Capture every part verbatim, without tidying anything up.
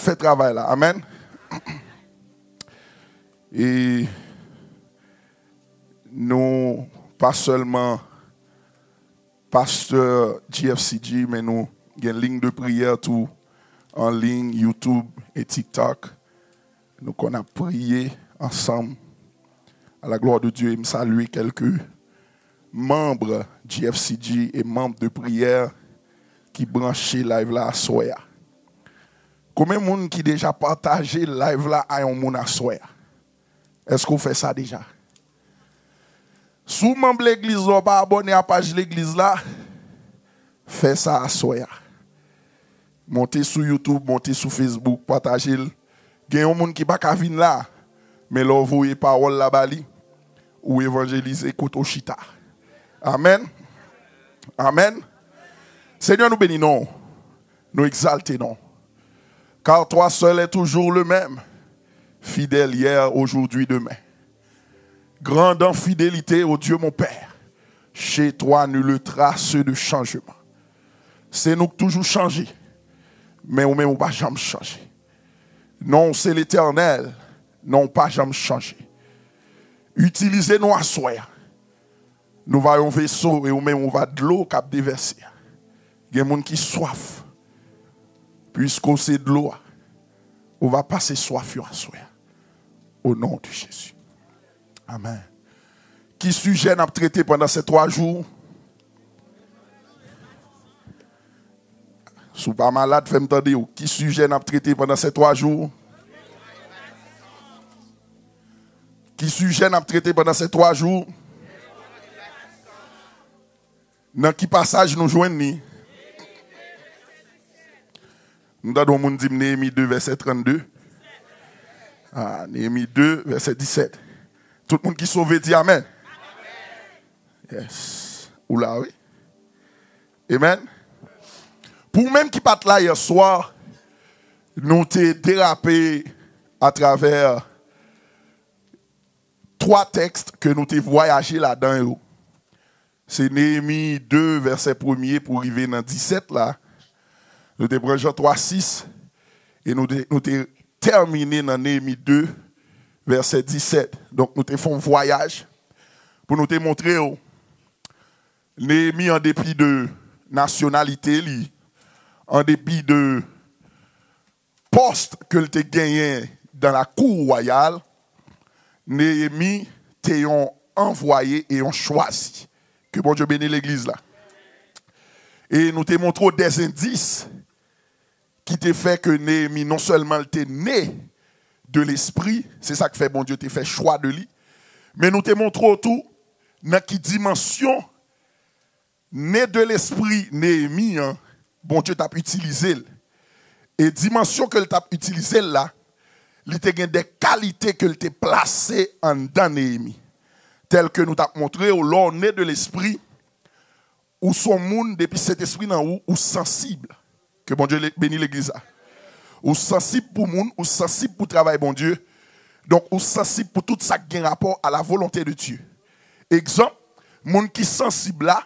fè travay la. Amèn. E nou pa sèlman pastè G F C G, men nou gen liy de priyè tou an liy, YouTube e TikTok. Nou konn ap priye ansanm. À la gloire de Dieu, e m salye kèlke manm G F C G e manm de priyè ki branche live la aswè a. Konbyen moun ki deja pataje live la a yon moun aswè a? Èske w fè sa deja? Si w manm legliz la, w pa abòne a paj legliz la, fè sa aswè a. Monte sou YouTube, monte sou Facebook, pataje l. Gen yon moun ki pa ka vin la, men lè w voye pawòl la ba li, ou evanjelize kote w chita. Amèn. Amèn. Senyè, nou beni non w. Nou egzalte non w. Car toi seul est toujours le même, fidèle hier, aujourd'hui, demain. Grande en fidélité, ô Dieu mon Père. Chez toi, nulle trace de changement. Se nou k toujou chanje, men ou menm ou pa janm chanje. Non w se Letènèl, non w pa janm chanje. Itilize nou aswè a. Nou va yon veso e ou menm ou va dlo k ap devèse a. Gen moun ki swaf. Piske w se dlo a, ou va pase swaf yo aswè a. Au nom de Jésus. Amèn. Ki sijè n ap trete pandan se twa jou? Si w pa malad, fè m tande w. Ki sijè n ap trete pandan se twa jou? Ki sijè n ap trete pandan se twa jou? Nan ki pasaj nou jwenn li? M tande yon moun di m Neyemi de, vèsè trannde. Ah, Neyemi de, vèsè disèt. Tout moun ki sove, di amèn. Yes. Ou la, wi. Amen. Pou ou menm ki pa t la yè swa, nou te derape atravè twa tèks ke nou te vwayaje ladan yo. Se Neyemi de, vèsè premye pou rive nan disèt la. Nou te pran Jan twa sis e nou te, nou te tèmine nan Neyemi de, vèsè disèt. Donk, nou te fè yon vwayaj pou nou te montre w Neyemi, an depi de nasyonalite li, an depi de pòs ke l te genyen dan lakou wayal, Neyemi te yon anvwaye e yon chwazi. Ke Bondye beni legliz la. E nou te montre w dèzendis ki te fè ke Neyemi non sèlman l te ne de lespri, se sa k fè Bondye te fè chwa de li, men nou te montre w tou nan ki dimansyon ne de lespri Neyemi an, Bondye t ap itilize l. E dimansyon ke l t ap itilize l la, li te gen de kalite ke l te plase anndan Neyemi. Tèl ke nou t ap montre w, lè w ne de lespri, ou s on moun, depi Sentespri nan ou, ou sansib. Ke Bondye le-, beni legliz la. Ou sansib pou moun, ou sansib pou travay Bondye. Donk, ou sansib pou tout sa k gen rapò a la volonte de Dye. Egzanp, moun ki sansib la,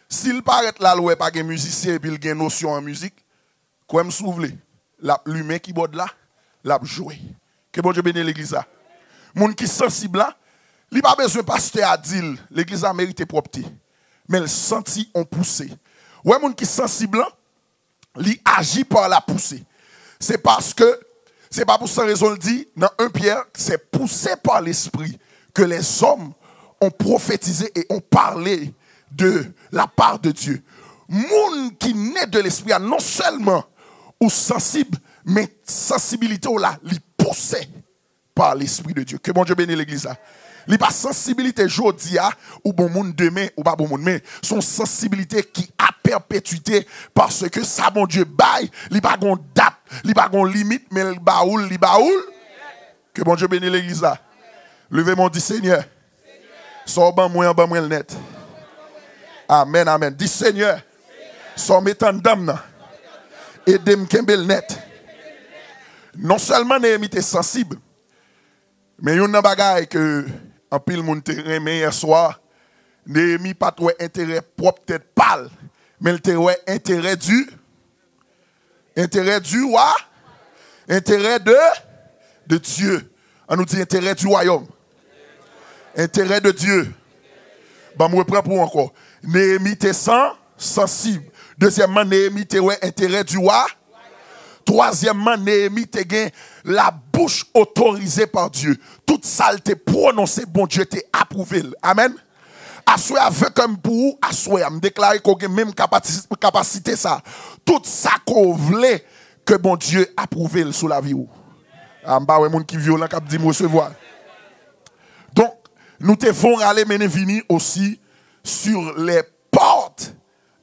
si l parèt la, l wè pa gen mizisyen epi l gen nosyon an mizik, kwè m si w vle, l ap limen kibòd la, l ap jwe. Ke Bondye beni legliz la. Moun ki sansib la, li pa bezwen pastè a di l, legliz la merite pwòpte. Men l santi on pouse. Ou wè moun ki sansib lan, li aji pa la pouse. Se paske, se pa pou san rezon l di, nan en Pyè, c'est poussé par l'Esprit que les hommes ont prophétisé et ont parlé de la part de Dieu. Moun ki ne de Lespri a, non sèlman ou sansib, men sansibilite w la, li pouse par l'Esprit de Dieu. Ke Bondye beni legliz la. Li pa sansibilite jodi a, ou bon moun, demen, ou pa bon moun. Men, se yon sansibilite ki a pèpetwite, paske sa Bondye bay, li pa gon dat, li pa gon limit, men l ba ou l, li ba ou l. Ke Bondye beni legliz la. Leve men w, di, Senyè, sa w ban mwen an, ban mwen l nèt. Amèn, amèn. Di, Senyè, sa w met anndan m nan, ede m kenbe l nèt. Non sèlman Neyemi te sansib, men youn nan bagay ke anpil moun te renmen yè swa, Neyemi pa t wè enterè pwòp tèt pa l, men l te wè enterè di, enterè di wa. Enterè de, de Dye. An nou di enterè di wayòm. Enterè de Dye. Ban m repran pou ou ankò. Neyemi te san, sansib. Dezyèmman, Neyemi te wè enterè di wa. Twazyèmman, Neyemi te gen la bouche autorisée par Dieu. Tout sa l te pwononse, Bondye te apwouve l. Amèn. Aswè a, vekè m pou ou, aswè a, m deklare ke w gen menm kapati-, kapasite sa. Tout sa ke w vle, ke Bondye apwouve l sou lavi w. A, m pa wè moun ki vyolan k ap di m resevwa. Donk, nou te von rale mennen vini osi sur les portes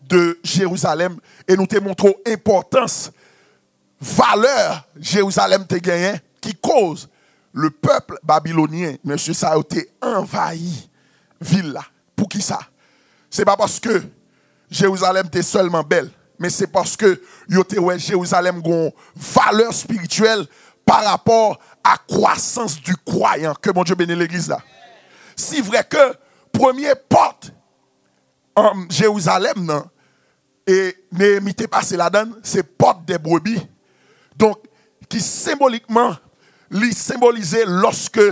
de Jérusalem, e nou te montre w enpòtans, valè Jerizalèm te genyen, ki koz le peuple babylonien, mesye sa yo te anvayi vil la. Poukisa? Se pa paske Jerizalèm te sèlman bèl, men se paske yo te wè Jerizalèm gon valè espirityèl pa rapò a kwasans di kwayan. Ke Bondye beni legliz la. Si vrè ke premye pòt an Jerizalèm nan, e Neyemi te pase ladan l, se pòt dè brebi. Donk, ki senbolikman, li senbolize lòske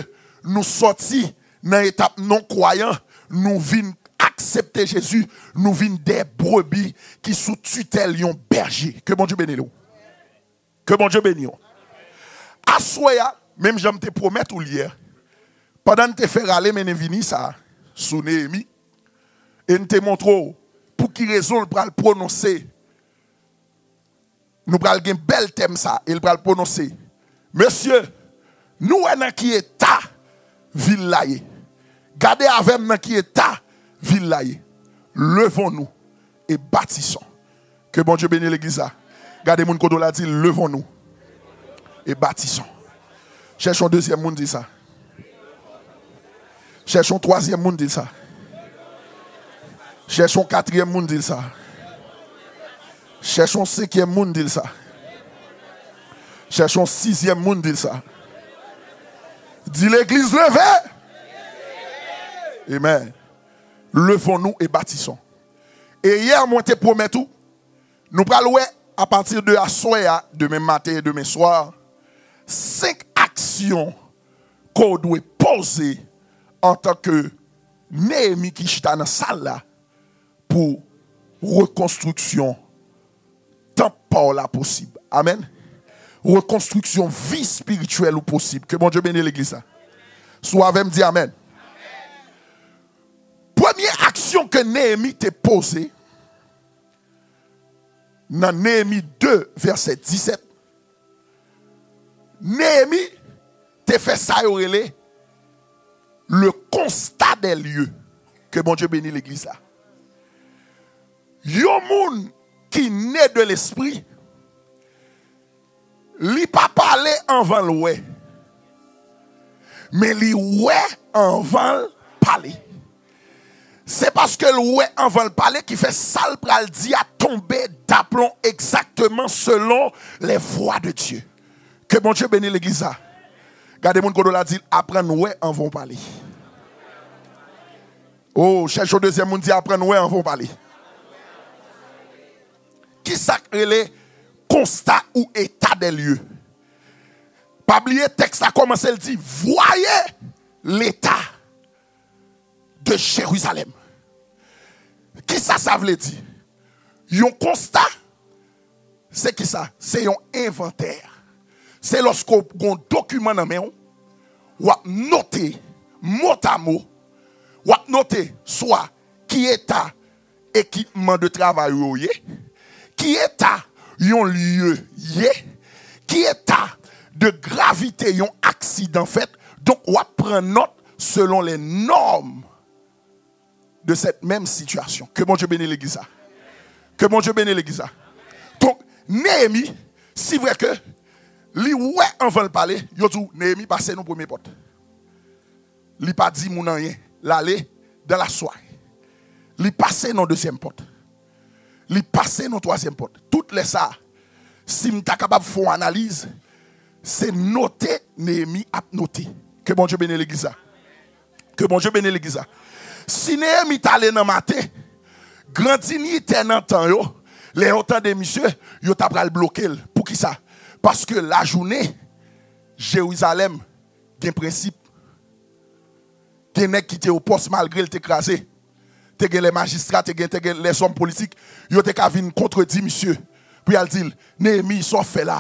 nou sòti nan etap non-kwayan, nou vin aksepte Jezi, nou vin dè brebi ki sou titèl yon bèje. Ke Bondye beni nou. Ke Bondye beni w. Aswè a, menm jan m te pwomèt ou l yè, pandan n te fè rale mennen vini sa a sou Neyemi, e n te montre w pou ki rezon l pral pwononse, nou pral gen bèl tèm sa, e l pral pwononse. Mesye, nou wè nan ki eta vil la ye. Gade avè m nan ki eta vil la ye. Levons-nous et bâtissons. Ke Bondye beni legliz la. Gade moun kote w la, di, levons-nous et bâtissons. Chèche yon dezyèm moun di sa. Chèche yon twazyèm moun di sa. Chèche yon katriyèm moun di sa. Chèche yon senkyèm moun di sa. Chèche yon sizyèm moun di sa. Di, legliz, leve. Amen. Levons-nous et bâtissons. E yè, mwen te pwomèt ou, nou pral wè, apati de aswè a, demen maten e demen swa, senk aksyon ke w dwe poze antanke Neyemi ki chita nan sal la pou rekonstriksyon tanp pa w la posib. Amèn. Rekonstriksyon vi espirityèl ou posib. Ke Bondye beni legliz la. Si w avè m, di amèn. Premye aksyon ke Neyemi te poze, nan Neyemi de, vèsè disèt, Neyemi te fè sa yo rele le constat des lieux. Ke Bondye beni legliz la. Yon moun ki ne de lespri, li pa pale anvan l wè. Men li wè anvan l pale. Se paske l wè anvan l pale ki fè sa l pral di a tonbe daplon egzakteman selon les voies de Dieu. Ke Bondye beni legliz la. Gade moun kote w la, di l, aprann wè anvan w pale. Oh, chèche yon dezyèm moun, di, aprann wè anvan w pale. Kisa k rele constat ou état des lieux? Pa bliye, tèks la kòmanse, l di, voyez l'état de Jérusalem. Kisa sa vle di? Yon konsta, se kisa? Se yon envantè. Se lòske w gon dokiman nan men w, w ap note motamo, w ap note swa ki eta ekipman de travay ou yo ye, ki eta yon lye ye, ki eta de gravite yon aksidan fèt. Donk, w ap pran nòt selon les normes de cette même situation. Ke Bondye beni legliz la. Ke Bondye beni legliz la. Donk, Neyemi, si vrè ke li wè anvan l pale, yo di w, Neyemi pase nan premye pòt. Li pa di moun anyen. L ale dans la soirée. Li pase nan dezyèm pòt. Li pase nan twazyèm pòt. Tout lè sa, si m ta kapab fè yon analiz, se note Neyemi ap note. Ke Bondye beni legliz la. Ke Bondye beni legliz la. Si Neyemi t ale nan maten, gran dinyitè nan tan yo, lè yo tande misye, yo ta pral bloke l. Poukisa? Paske lajounen, Jerizalèm gen prensip. Gen nèg ki te o pòs malgre l te kraze. Te gen lè majistra, te gen, te gen lèzòm politik. Yo te ka vin kontredi misye. Pou y al di l, Neyemi, sa w fè la?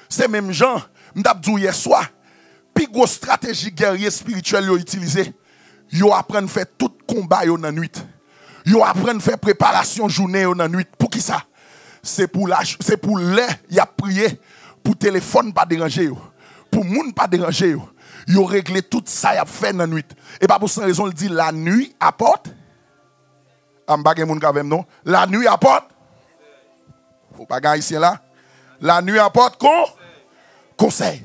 Se menm jan, m t ap di w yèswa, pi gwo estrateji gèrye espirityèl yo itilize, yo aprann fè tout konba yo nan nwit. Yo aprann fè preparasyon jounen yo nan nwit. Poukisa? Se pou la, se pou lè y ap priye, pou telefòn pa deranje yo, pou moun pa deranje yo. Yo regle tout sa y ap fè nan nwit. E pa pou san rezon l di, la nuit apporte. A, m pa gen moun k avè m, non. La nuit apporte. Ou pa gen Ayisyen la? La nuit apporte kon, konsèy.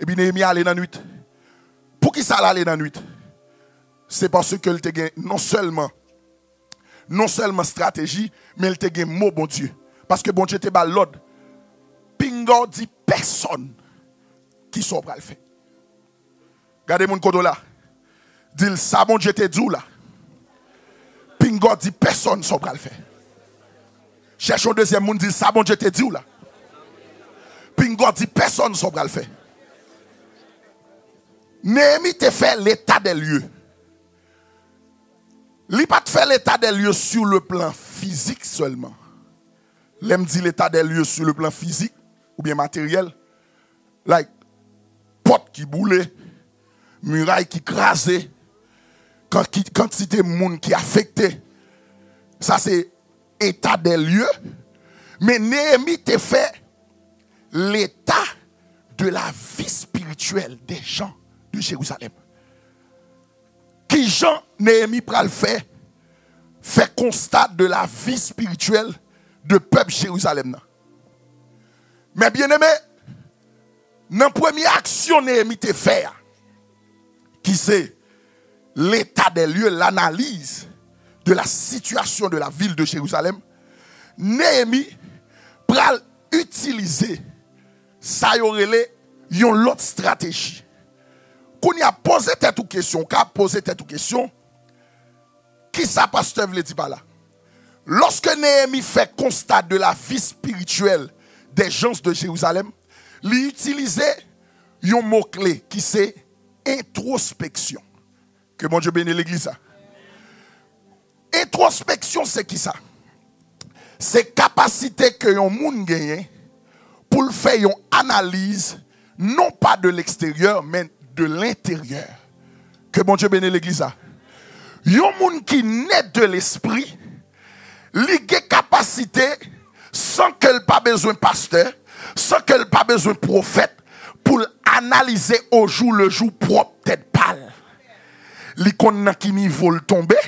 Epi Neyemi ale nan nwit. Poukisa l ale nan nwit? Se paske l te gen non sèlman, non sèlman estrateji, men l te gen mo Bondye. Paske Bondye te ba l lòd. Pinga w di pèsonn ki sa w pral fè. Gade moun kote w la. Di l sa Bondye te di w la. Pinga w di pèsonn sa w pral fè. Chèche yon dezyèm moun, di l sa Bondye te di w la. Pinga w di pèsonn sa w pral fè. Neyemi te fè l'état des lieux. Li pa t fè l'état des lieux sur le plan fizik sèlman. Lè m di l'état des lieux sur le plan fizik oubyen materyèl, like, pòt ki boule, miray ki kraze, kan-, ki-, kantite moun ki afekte. Sa se état des lieux. Men Neyemi te fè l'état de la vie spirituelle des gens de Jérusalem. Kijan Neyemi pral fè, fè konsta de la vie spirituelle de pèp Jerizalèm nan? Mes bien-aimés, nan premye aksyon Neyemi te fè a, ki se l'état des lieux, l'analyse de la situation de la ville de Jérusalem, Neyemi pral itilize sa yo rele yon lòt estrateji. Kounye a, poze tèt ou kesyon, ou ka poze tèt ou kesyon, kisa pastè vle di pa la? Lorsque Néhémie fait constat de la vie spirituelle des gens de Jérusalem, li itilize yon mo kle ki se entwospeksyon. Ke Bondye beni legliz la. Entwospeksyon se kisa? Se kapasite ke yon moun genyen pou l fè yon analiz, non pa de l'extérieur, men de l'intérieur. Ke Bondye beni legliz la. Yon moun ki ne de lespri, li gen kapasite, san ke l pa bezwen pastè, san ke l pa bezwen pwofèt, pou l analize au jour le jour pwòp tèt pa l. Li konn nan ki nivo l tonbe,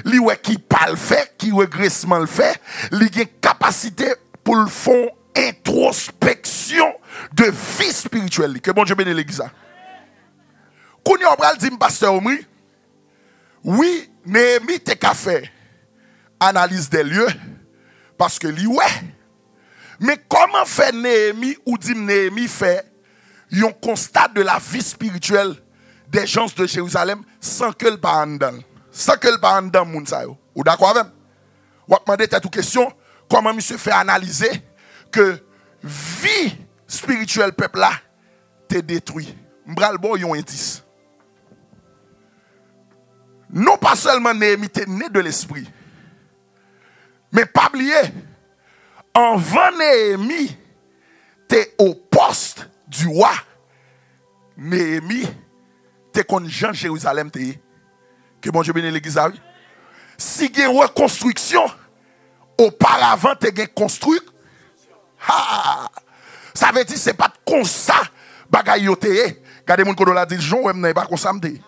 li wè ki pa l fè, ki regresman l fè, li gen kapasite pou l fè yon entwospeksyon de vi espirityèl li. Ke Bondye beni legliz la. Kounye a, w pral di m, pastè Omri, wi, Néhémie te ka fè analiz dè lye, paske li wè. Men kòman fè Néhémie, ou di m Néhémie fè yon constat de la vie spirituelle des gens de Jérusalem san ke l pa anndan l, san ke l pa anndan moun sa yo? Ou dakò avè m? W ap mande tèt ou kesyon, kòman misye fè analize ke vi espirityèl pèp la te detwi? M pral ba w yon endis. Non pa sèlman Néhémie te ne de lespri, men pa bliye, anvan Néhémie te au poste du roi, Néhémie te konn jan Jerizalèm te ye. Ke Bondye beni legliz la, wi. Si gen rekonstriksyon, oparavan te gen konstrik-, ha! Sa vle di se pa t konsa bagay yo te ye. Gade moun kote w la, di l, jan w wè m nan, e pa konsa m te ye.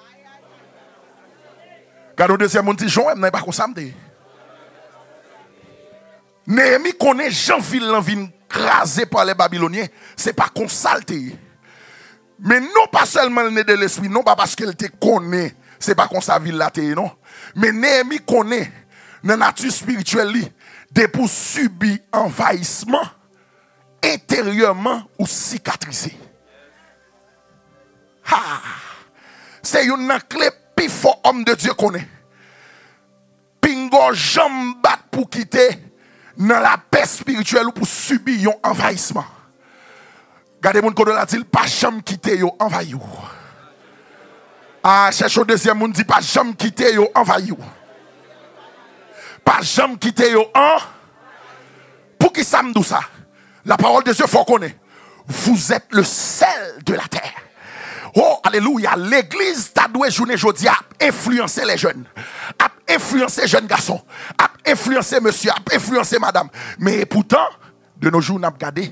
Gade yon dezyèm moun, di, jan w wè m nan, e pa konsa m te ye. Néhémie konnen jan vil lan vin kraze pa lè Babilonyen, se pa konsa l te ye. Men non pa sèlman l ne de lespri, non pa paske l te konnen se pa konsa vil la te ye, non. Men Néhémie konnen nan nati espirityèl li, depi w sibi anvayisman, enteryèman ou sikatrize. Ha! Se youn nan kle pi fò òm de Dye konnen. Pinga w janm bat pou kite nan lapè espirityèl ou pou sibi yon anvayisman. Gade moun kote w la, di l, pa janm kite yo anvayi w. A, chèche yon dezyèm moun, di, pa janm kite yo anvayi w. Pa janm kite yo an. Poukisa m di w sa? La parole de Dieu fè w konnen. Vous êtes le sel de la terre. Oh, alelouya. Legliz ta dwe jounen jodi a ap enfliyanse lè jèn. Ap enfliyanse jèn gason. Ap enfliyanse mesye. Ap enfliyanse madanm. Men epoutan, de nos jours, n ap gade.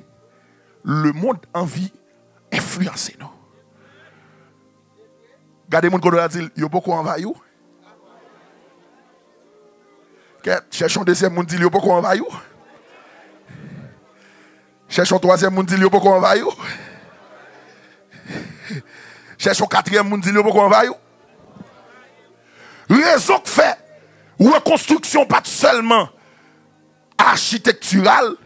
Lemonn anvi enfliyanse nou. Gade moun kote w la, di l, yo poko anvayi w. Kèt, chèche yon dezyèm moun, di l, yo poko anvayi w. Chèche yon twazyèm moun, di l, yo poko anvayi w. Chèche yon katriyèm moun, di l, yo poko anvayi w. Rezon k fè rekonstriksyon pa t sèlman achitektiral,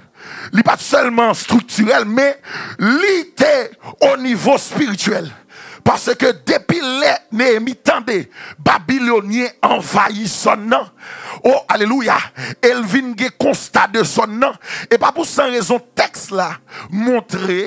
li pa t sèlman estriktirèl, men li te o nivo espirityèl. Paske depi lè Neyemi tande Babilonyen anvayi zòn nan, o, alelouya, e l vin gen konsta de zòn nan. E pa pou san rezon tèks la montre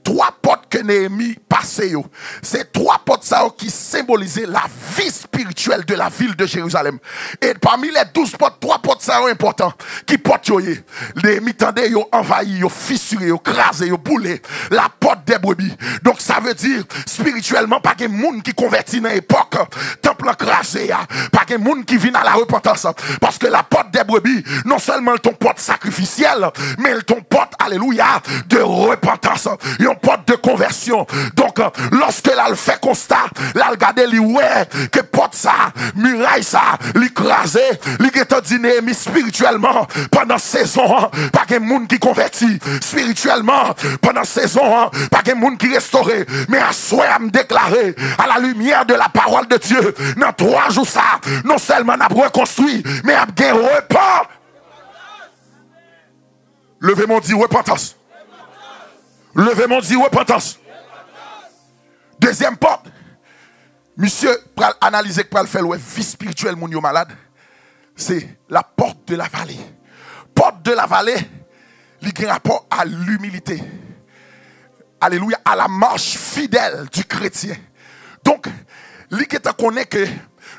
twa pòt ke Neyemi pase yo. Se twa pòt sa yo ki senbolize lavi espirityèl de la vil de Jerizalèm. E pami lè douz pòt, twa pòt sa yo enpòtan. Ki pòt yo ye? Neyemi tande yo anvayi, yo fisire, yo kraze, yo boule. La pòt dè brebi. Donk, sa vle di, espirityèlman, pa gen moun ki konvèti nan epòk tanp lan kraze a. Pa gen moun ki vin a la repantans. Paske la pòt dè brebi, non sèlman l t on pòt sakrifisyèl, men l t on pòt, alelouya, de repantans. Yon pòt de konvèsyon. Donk, lòske l al fè konsta, l al gade, li wè ke pòt sa, miray sa, li kraze, li gentan di Neyemi espirityèlman, pandan sezon an, pa gen moun ki konvèti. Espirityèlman, pandan sezon an, pa gen moun ki restore. Men aswè a, m deklare, à la lumière de la parole de Dieu, nan twa jou sa, non sèlman n ap rekonstwi, men ap gen repan. Leve men w, di repantans. Leve men w, di repantans. Dezyèm pòt. Misye pral analize k pral fè l wè vi espirityèl moun yo malad. Se la porte de la vallée. Porte de la vallée, li gen rapò a limilite. Alelouya, à la marche fidèle du chrétien. Donk, li gentan konnen ke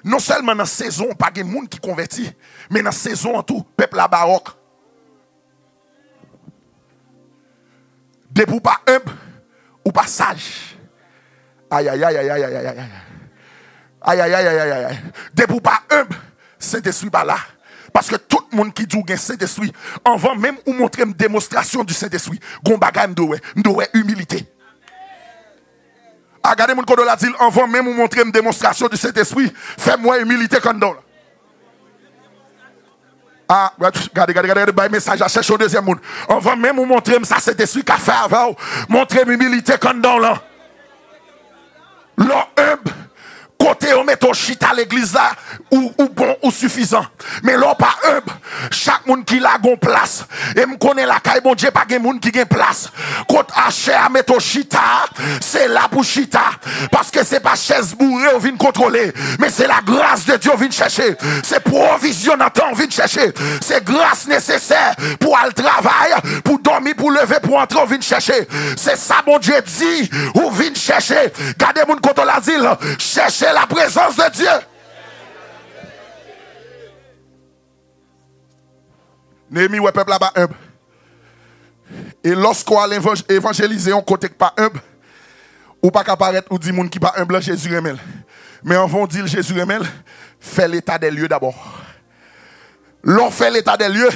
non sèlman nan sezon pa gen moun ki konvèti, men nan sezon an tou, pèp la ba wòk. Depi w pa enb, ou pa saj. Ayayay, ayayay, ayayay. Ayayay, ayayay, ayayay. Depi w pa enb, Sentespri pa la. Paske tout moun ki di w gen Sentespri, anvan menm ou montre m demonstrasyon di Sentespri, gon bagay m dwe wè. M dwe wè imilite. A, gade moun kote w la, di l, anvan menm ou montre m demonstrasyon di Sentespri, fè m wè imilite k anndan w la. A, gade, gade, gade, gade, bay mesaj la, chèche yon dezyèm moun. Anvan menm ou montre m sa Sentespri ka fè avè w, montre m imilite k anndan w lan. Lè w enb, kote yo mete w chita legliz la, ou, ou bon, ou sifizan. Men lè w pa enb, chak moun ki la gon plas. E m konnen lakay Bondye pa gen moun ki gen plas. Kot achè a mete w chita, se la pou chita. Paske se pa chèz boure w vin kontwole, men se la gras de Dye w vin chèche. Se pwovizyon nan tan w vin chèche. Se gras nesesè pou w al travay, pou w dòmi, pou w leve, pou w antre w vin chèche. Se sa Bondye di ou vin chèche. Gade moun kote w la, di l, chèche la prezans de Dye. Neyemi wè pèp la pa enb. E lòske w al evanj-, evanjelize yon kote k pa enb, ou pa ka parèt ou di moun ki pa enb lan Jezi renmen l. Men anvan w di l Jezi renmen l, fè leta dè lye dabò. Lè w fè leta dè lye,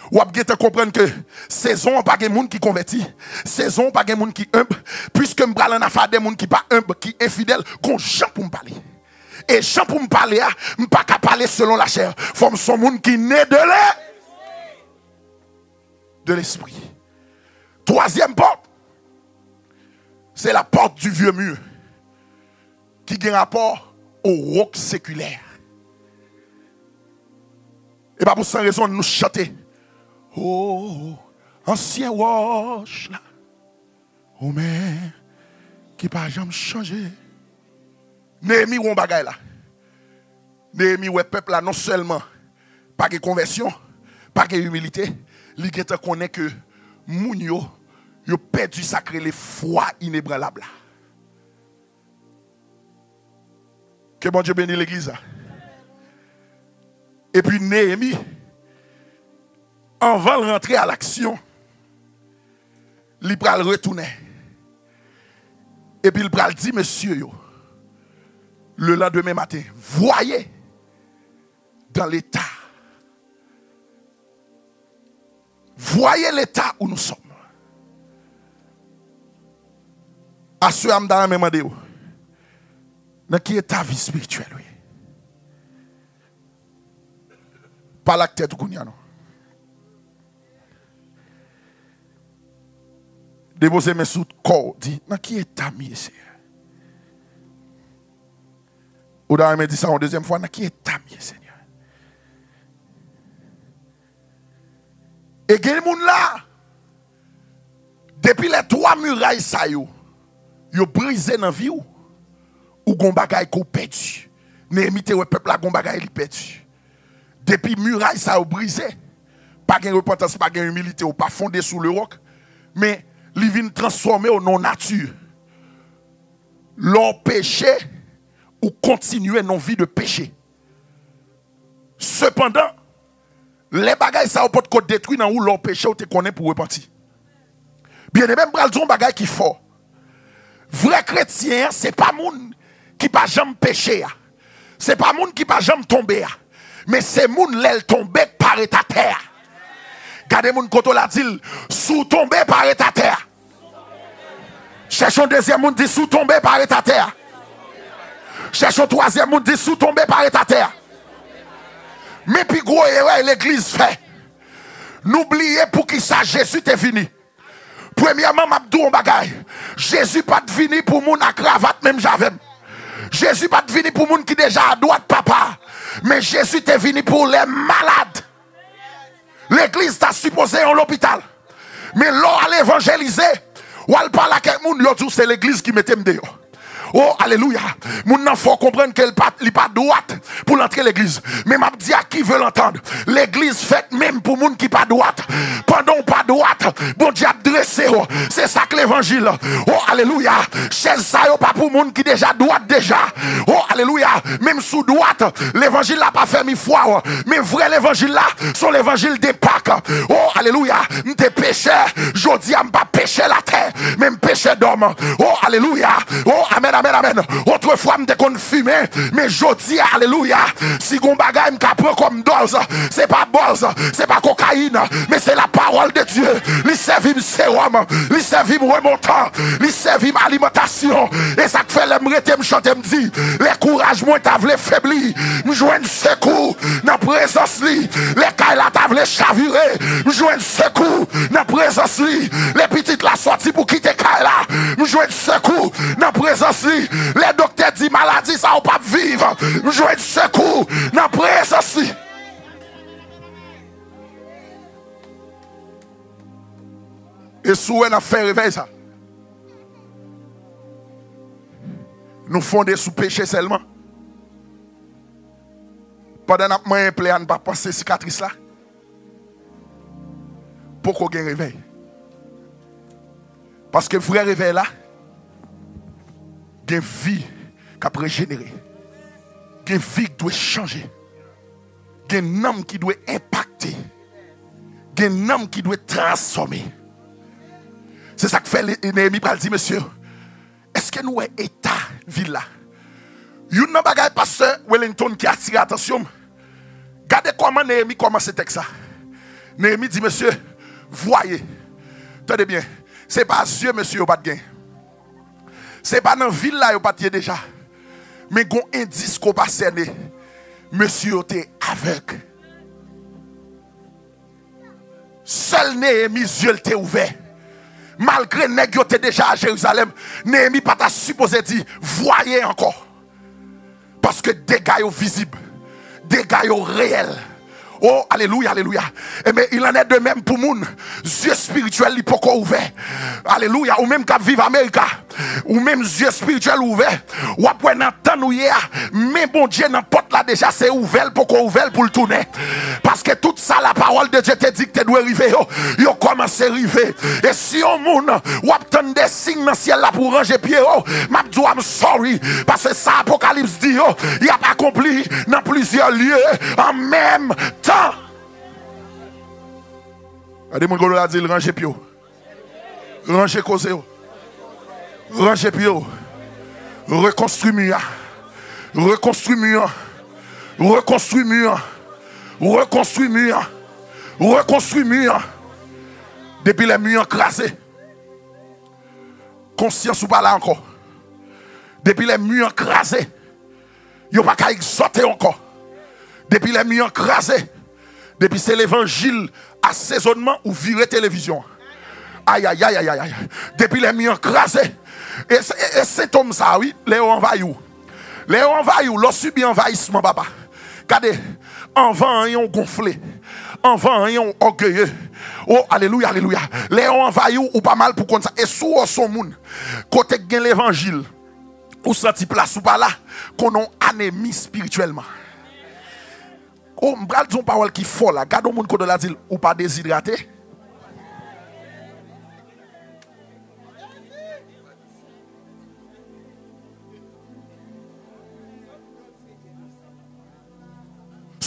w ap gentan konprann ke sezon an pa gen moun ki konvèti. Sezon an pa gen moun ki enb. Piske m pral ann afè a de moun ki pa enb, ki enfidèl, gon jan pou m pale. E jan pou m pale a, m pa ka pale selon lachè. Fò m se yon moun ki ne de lè, de lespri. Twazyèm pòt, se la porte du vieux mur, ki gen rapò o wòk sekilè. E pa pou san rezon nou chante, o ansyen wòch la, ou menm ki pa janm chanje. Neyemi wè yon bagay la. Neyemi wè pèp la non sèlman pa gen konvèsyon, pa gen imilite, li gentan konnen ke moun yo, Yo pèdi sa k rele fwa inebranlab la. Ke Bondye beni legliz la. Epi Neyemi, anvan l rantre a laksyon, li pral retounen. Epi l pral di mesye yo, le lendemain matin, voyez dans l'état. Voyez l'état où nous sommes. Aswè a, m ta renmen mande w, nan ki eta vi espirityèl ou ye? Pale ak tèt ou kounye a non. Depoze men sou kò w, di, nan ki eta m ye, Senyè? Ou ta renmen di sa yon dezyèm fwa, nan ki eta m ye, Senyè? E gen moun la, depi lè twa miray sa yo, yo brize nan vi w, ou gon bagay ke w pèdi. Neyemi te wè pèp la gon bagay li pèdi. Depi miray sa yo brize, pa gen repantans, pa gen imilite, ou pa fonde sou le roc, men li vin transfòme w nan nati. Lè w peche, ou kontinye nan vi de peche. Sepandan, lè bagay sa yo potko detwi nan ou, lè w peche, ou te konnen pou w repanti. Byeneme, m pral di w yon bagay ki fò. Vrè kretyen an, se pa moun ki pa janm peche a. Se pa moun ki pa janm tonbe a. Men se moun, lè l tonbe, k pa ret atè a. Gade moun kote w la, di l, si w tonbe, pa ret atè a. Chèche yon dezyèm moun, di, si w tonbe, pa ret atè a. Chèche yon twazyèm moun, di, si w tonbe, pa ret atè a. Men pi gwo erè legliz fè, nou bliye poukisa Jezi te vini. Premyèman, m ap di w yon bagay. Jezi pa t vini pou moun a kravat menm jan avè m. Jezi pa t vini pou moun ki deja adwat Papa a. Men Jezi te vini pou lè malad. Legliz ta sipoze yon lopital. Men lè w al evanjelize, w al pale ak kèk moun, yo di w se legliz ki mete m deyò. O, alelouya. Moun nan fè w konprann ke l pa, li pa dwat pou l antre legliz. Men m ap di à qui veut l'entendre, legliz fèt menm pou moun ki pa dwat. Pandan w pa dwat, Bondye ap drese w. Se sa k levanjil. O, alelouya. Chèz sa yo pa pou moun ki deja dwat deja. O, alelouya. Menm si w dwat, levanjil la pa fèmi fwa w. Men vrè levanjil la, se yon levanjil de Pak. O, alelouya. M te pechè, jodi a m pa pechè latè, men m pechè dòm. O, alelouya. O, amèn, amèn, amèn. Otrefwa, m te konn fimen, men jodi a, alelouya, si gon bagay m ka pran kòm dòz, se pa bòz, se pa kokayin, men se la parole de Dieu. Li sèvi m sewòm, li sèvi m remontan, li sèvi m alimantasyon. E sa k fè lè m rete, m chante, m di, lè kouraj mwen ta vle febli, m jwenn sekou nan prezans li. Lè kay la ta vle chavire, m jwenn sekou nan prezans li. Lè pitit la sòti pou kite kay la, m jwenn sekou nan prezans li. Lè doktè di maladi sa ou p ap viv, m jwenn sekou nan prezans li. E si w wè n ap fè revèy sa, nou fonde sou peche sèlman. Pandan n ap manyen plè a, n pa panse sikatris la. Poko gen revèy. Paske vrè revèy la, gen vi k ap rejenere. Gen vi k dwe chanje. Gen nanm ki dwe enpakte. Gen nanm ki dwe transfòme. Se sa k fè Neyemi pral di mesye yo, èske nou wè eta vil la? Youn nan bagay pastè Wellington ki atire atansyon m, gade kòman Neyemi kòmanse tèks la. Neyemi di, mesye, vwaye. Tande byen, se pa zye mesye yo pa t gen. Se pa nan vil la yo pa t ye deja. Men gon endis ke w pa sène. Mesye yo te avèg. Sèl Neyemi zye l te ouvè. Malgre nèg yo te deja a Jerizalèm, Neyemi pa ta sipoze di, vwaye ankò. Paske dega yo vizib. Dega yo reyèl. O, alelouya, alelouya. Ebyen, il en est de même pou moun, zye espirityèl li poko ouvè. Alelouya. Ou menm k ap viv Amerika, Ou menm zye espirityèl ouvè, w ap wè nan tan nou ye a, men Bondye nan pòt la deja, se ouvè l poko ouvè l pou l tounen. Paske tout sa la pawòl de Dye te di k te dwe rive yo, yo kòmanse rive. E si yon moun, w ap tann de siy nan syèl la pou w ranje pye w, m ap di w I'm sorry. Paske sa Apokalips di yo, y ap akonpli nan plizyè lye an menm tan. Gade moun kote w la, di l ranje pye w. Ranje koze yo. Ranje pye yo. Rekonstwi mi a. Rekonstwi mi an. Rekonstwi mi an. Rekonstwi mi an. Rekonstwi mi an. Depi lè mi an kraze, konsyans ou pa la ankò. Depi lè mi an kraze, yo pa ka egzòte w ankò. Depi lè mi an kraze, depi se levanjil asezonman ou vire televizyon an. Ayayayayay. Depi lè mi an kraze, e, e, e sentòm sa a, wi, lè yo anvayi w. Lè yo anvayi w, lè w sibi anvayisman, papa. Gade, anvan anyen w gonfle. Anvan anyen w ògeye. O, alelouya, alelouya. Lè yo anvayi w, ou pa mal pou konn sa. E si w wè w se yon moun kote k gen levanjil, ou santi plas ou pa la, konnen w anemi espirityèlman. O, m pral di yon pawòl ki fò la. Gade yon moun kote w la, di l, ou pa dezidrate.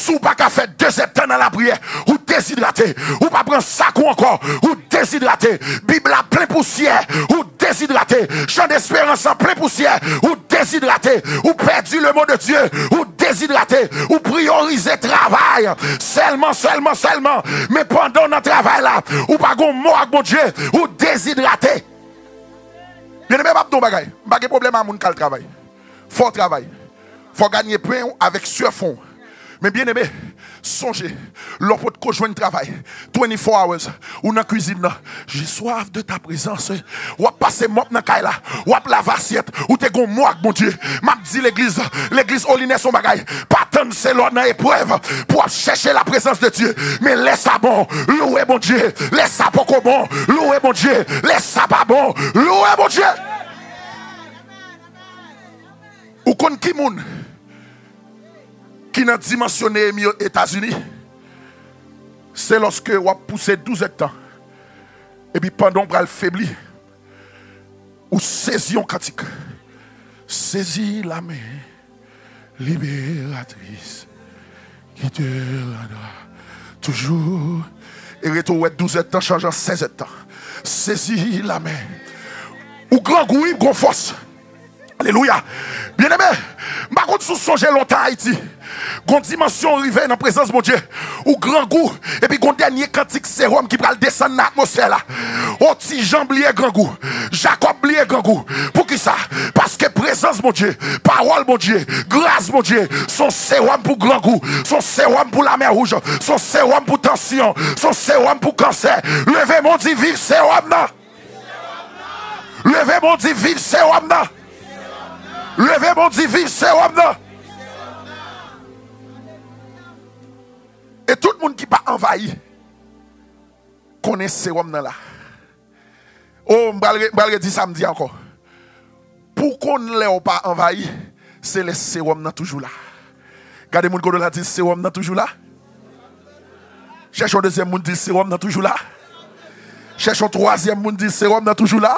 Si w pa ka fè de zèdtan nan lapriyè, ou dezidrate. Ou pa pran sak ou ankò, ou dezidrate. Bib la plen pousyè, ou dezidrate. Chan desperans lan plen pousyè, ou dezidrate. Ou pèdi le mot de Dieu, ou dezidrate. Ou priyorize travay sèlman, sèlman, sèlman. Men pandan w nan travay la, ou pa gon mo ak Bondye, ou dezidrate. Byeneme, m ap di w yon bagay. M pa gen pwoblèm a moun k al travay. Fò w travay. Fò w ganye pen w avèk swè fon w. Men byeneme, sonje, lè w potko jwenn travay, twenty-four hours, ou nan kwizin nan, j'ai soif de ta présence. W ap pase mòp nan kay la, w ap lave asyèt, ou te gon mo ak Bondye. M ap di legliz, legliz Holiness yon bagay, pa tann se lè w nan eprèv pou w ap chèche la présence de Dieu. Men lè sa bon, louwe Bondye. Lè sa poko bon, louwe Bondye. Lè sa pa bon, louwe Bondye. Ou konn ki moun ki nan dimansyon Neyemi yo Etazini? Se lòske w ap pouse douz èdtan, epi pandan w pral febli, ou sezi yon kantik. Saisis la main libératrice qui te rendra toujours. E rete w wè douz èdtan chanje an sèz èdtan. Saisis la main. Ou grangou, wi, gon fòs. Alelouya. Byeneme, m pa konn si w sonje lontan Ayiti. Gon dimansyon w rive nan prezans Bondye. Ou grangou, epi gon dènye kantik sewòm ki pral desann nan atmosfè la. O, Ti Jan bliye grangou. Jakòb bliye grangou. Poukisa? Paske prezans Bondye, pawòl Bondye, gras Bondye, se yon sewòm pou grangou, se yon sewòm pou lamè wouj, se yon sewòm pou tansyon, se yon sewòm pou kansè. Leve men w, di, viv sewòm nan. Leve men w, di, viv sewòm nan. Leve men w, di, viv sewòm nan. E tout moun ki pa anvayi, konnen sewòm nan la. O, m pral re-, m pral redi sa m di ankò. Pou w konn lè w pa anvayi, se lè sewòm nan toujou la. Gade moun kote w la, di, sewòm nan toujou la. Chèche yon dezyèm moun, di, sewòm nan toujou la. Chèche yon twazyèm moun, di, sewòm nan toujou la.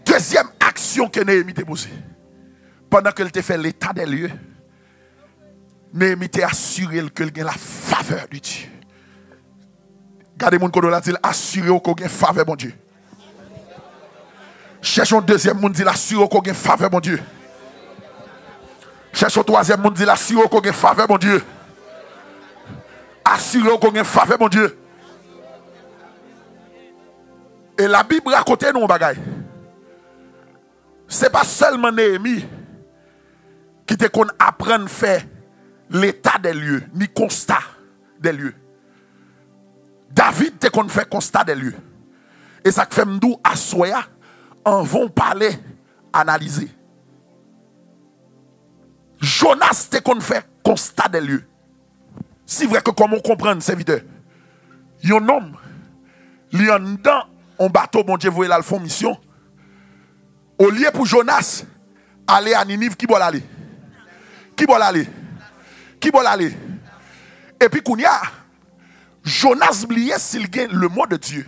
Dezyèm aksyon ke Neyemi te poze, pandan ke l te fè leta dè lye, Neyemi te asire l ke l gen la favè de Dye. Gade moun kote w la, di l, asire w ke w gen favè Bondye. Chèche yon dezyèm moun, di l, asire w ke w gen favè Bondye. Chèche yon twazyèm moun, di l, asire w ke w gen favè Bondye. Asire w ke w gen favè Bondye. E Labib rakonte nou yon bagay. Se pa sèlman Neyemi ki te konn aprann fè leta dè lye, ni konsta dè lye. David te konn fè konsta dè lye. E sa k fè m di w aswè a, anvan w pale, analize. Jonas te konn fè konsta dè lye. Si vrè ke kòman w konprann, sèvitè, yon nonm, li anndan on bato Bondye voye l al fè on misyon. Olye pou Jonas ale a Niniv, ki bò l ale? Ki bò l ale? Ki bò l ale? Epi kounye a, Jonas bliye si l gen le mot de Dieu.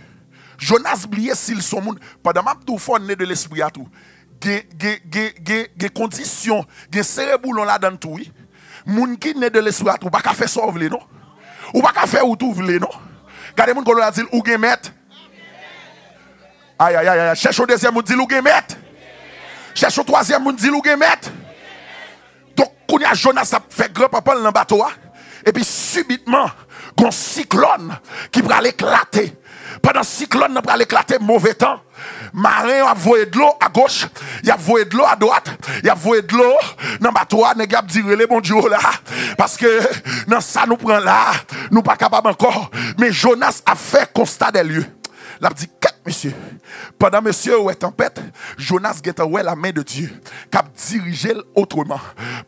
Jonas bliye si l se yon moun. Pandan m ap di w fò ne de lespri a tou. Gen, gen, gen, gen, gen kondisyon, gen sereboulon ladan l tou, wi. Moun ki ne de lespri a tou, ou pa ka fè sa w vle, non. Ou pa ka fè wout ou vle, non. Gade moun kote w la, di l, ou gen mèt. Ay, ay, ay, ay, ay. Chèche yon dezyèm moun, di l, ou gen mèt. Chèche yon twazyèm moun, di l, ou gen mèt. Donk, kounye a, Jonas ap fè granpanpan l nan bato a. Epi, sibitman, gon siklòn ki pral eklate. Pandan siklòn nan pral eklate, move tan, maren yo ap voye dlo agoch, y ap voye dlo adwat, y ap voye dlo nan bato a, nèg y ap di, rele Bondye w la, paske nan sa nou pran la, nou pa kapab ankò. Men Jonas ap fè konsta dè lye. L ap di, kèt, mesye. Pandan mesye yo wè tanpèt, Jonas gentan wè la men de Dye k ap dirije l otreman.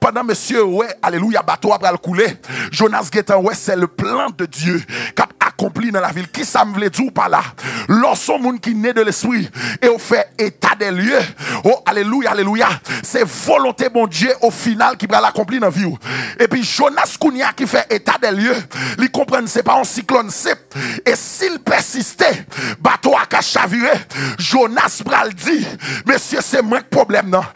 Pandan mesye yo wè, alelouya, bato a pral koule, Jonas gentan wè se le plan de Dieu k ap akonpli nan lavi l. Kisa m vle di w pa la? Lè w se yon moun ki ne de lespri e w fè eta dè lye, o, alelouya, alelouya, se volonte Bondye o final ki pral akonpli nan vi w. Epi Jonas kounye a ki fè eta dè lye, li konprann se pa yon siklòn senp. E si l pèsiste, bato a ka chavire. Jonas pral di, mesye, se mwen k pwoblèm nan.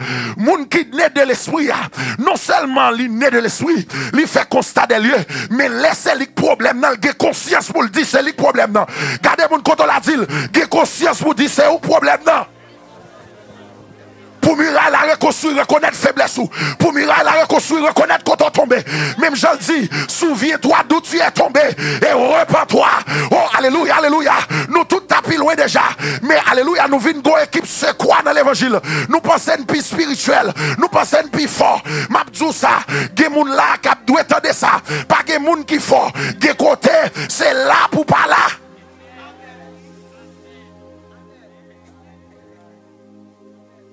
Moun ki ne de lespri a, non sèlman li ne de lespri, li fè konsta dè lye, men lè se li k pwoblèm nan, l gen konsyans pou l di se li k pwoblèm nan. Gade moun kote w la, di l, gen konsyans pou di se ou k pwoblèm nan. Pou miray la rekonstwi, rekonèt feblès ou. Pou miray la rekonstwi, rekonèt kote w tonbe. Menm jan l di, souviens-toi d'où tu es tombé et repens-toi. Oh, alelouya, alelouya. Nou tout ta pi lwen deja. Men, alelouya, nou vin gon ekip sekwa nan levanjil. Nou panse n pi espirityèl. Nou panse n pi fò. M ap di w sa, gen moun la k ap dwe tande sa. Pa gen moun ki fò. Gen kote, se la pou pa la.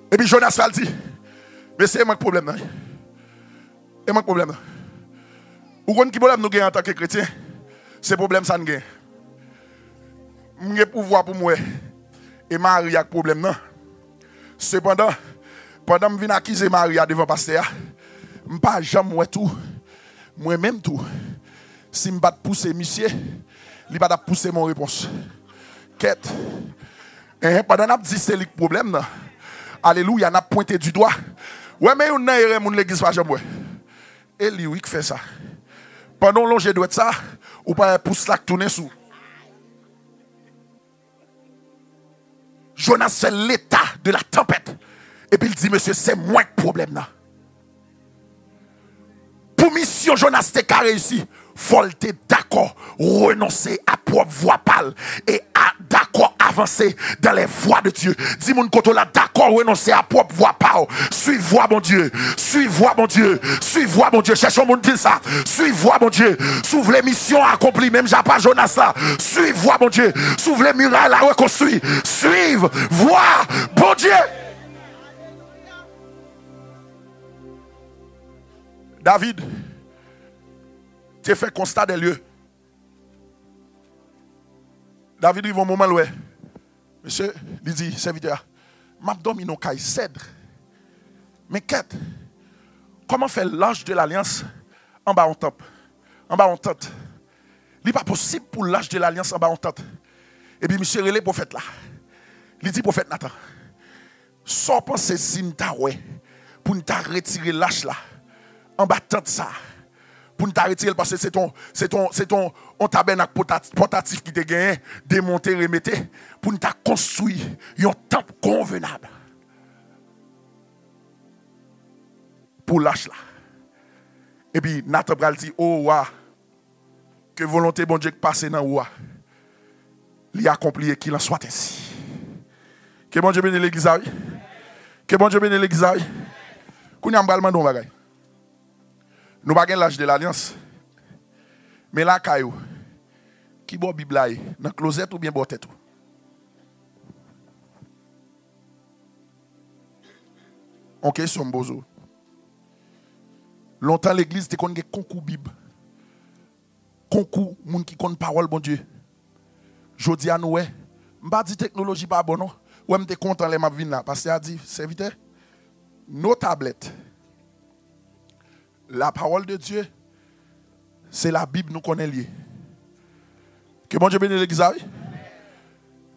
Epi Jonas pral di, mesye, e mwen k pwoblèm nan. E mwen k pwoblèm nan. Ou konn ki pwoblèm nou gen antanke kretyen? Se pwoblèm sa n gen. M gen pouvwa pou m wè e mari a k pwoblèm nan. Sepandan, pandan m vin akize mari a devan pastè a, m pa janm wè tou, mwen menm tou, si m pa t pouse misye, li pa t ap pouse m yon repons. Kèt. Enhen, pandan n ap di se li k pwoblèm nan, alelouya, n ap pwente di dwa. Wè, men youn nan erè moun legliz pa janm wè. E li wi k fè sa. Pandan w lonje dwèt sa, ou pa wè pous la k tounen sou. Jonas fè l'état de la tempête. Epi l di, mesye, se mwen k pwoblèm nan. Pou misyon Jonas te ka reyisi, fò l te dakò renonse a pwòp vwa pa l e a, dakò avanse dans les voies de Dieu. Di moun kote w la, dakò renonse a pwòp vwa pa w. Suiv vwa Bondye. Suiv vwa Bondye. Suiv vwa Bondye. Chèche yon moun di l sa. Suiv vwa Bondye. Si w vle misyon an akonpli, menm jan pa Jonas la, suiv vwa Bondye. Si w vle miray la rekonstwi, suiv vwa Bondye. David te fè konsta dè lye. David rive yon moman l wè, mesye, li di sèvitè a, m ap dòmi nan yon kay sèd. Men kèt, kòman fè lach de lalyans anba yon tanp, anba yon tant? Li pa posib pou lach de lalyans anba yon tant. Epi misye rele pwofèt la. Li di pwofèt Natan, sa w panse si n ta wè pou n ta retire lach la anba tant sa a? Pou n ta retire l, paske se ton, se ton, se ton, on tabènak pòta-, pòtatif ki te genyen, demonte, remete, pou n ta konstwi yon tanp konvenab pou lach la. Epi Natan pral di, o wa, ke volonte Bondye k pase nan ou a, li akonpli, e qu'il en soit ainsi. Ke Bondye beni legliz la, wi. Ke Bondye beni legliz la, wi. Kounye a, m pral mande yon bagay. Nou pa gen lach de lalyans. Men lakay ou, ki bò Bib la ye? Nan klozèt oubyen bò tèt ou? On kesyon m poze w. Lontan legliz te konn gen konkou Bib. Konkou moun ki konn pawòl Bondye. Jodi a nou wè, M pa di teknoloji pa bon, non. Ou wè, m te kontan lè m ap vin la. Pastè a di, sèvitè, nos tablettes, la parole de Dieu, se la Bib nou konnen l ye. Ke Bondye beni legliz la, wi.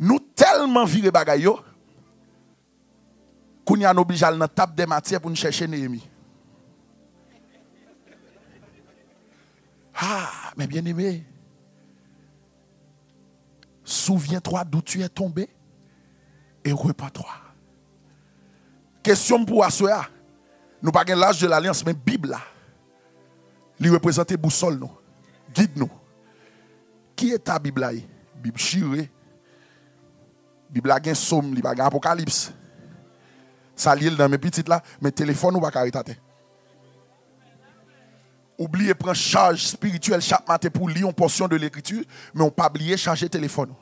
Nou tèlman vire bagay yo, kounye a nou oblije al nan table des matières pou n chèche Neyemi. Ah, mes bien-aimés, souviens-toi d'où tu es tombé et repens-toi. Kesyon m pou aswè a, nou pa gen l'âge de l'alliance, men Bib la, li reprezante bousòl nou, gid nou. Ki eta Bib la ye? Bib chire. Bib la gen Sòm, li pa gen Apokalips. Sa l ye l nan men pitit la, men telefòn ou pa ka ret atè. Ou bliye pran chaj espirityèl chak maten pou w li yon pòsyon de lekriti, men w pa bliye chaje telefòn ou.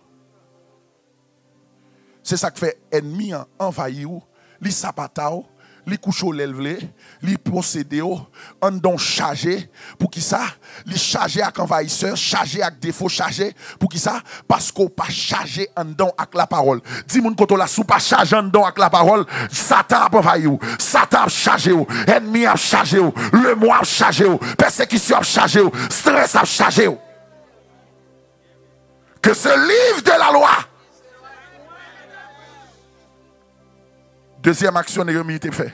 Se sa k fè ènmi an anvayi w, li sapata w, li kouche w lè l vle, li posede w, anndan w chaje. Poukisa? Li chaje ak anvayisè, chaje ak defo, chaje. Poukisa? Paske w pa chaje anndan w ak lapawòl. Di moun kote w la, si w pa chaje anndan w ak lapawòl, Satan ap anvayi w, Satan ap chaje w, ènmi ap chaje w, lemwa ap chaje w, pèsekisyon ap chaje w, estrès ap chaje w. Que ce livre de la loi. Dezyèm aksyon Neyemi te fè,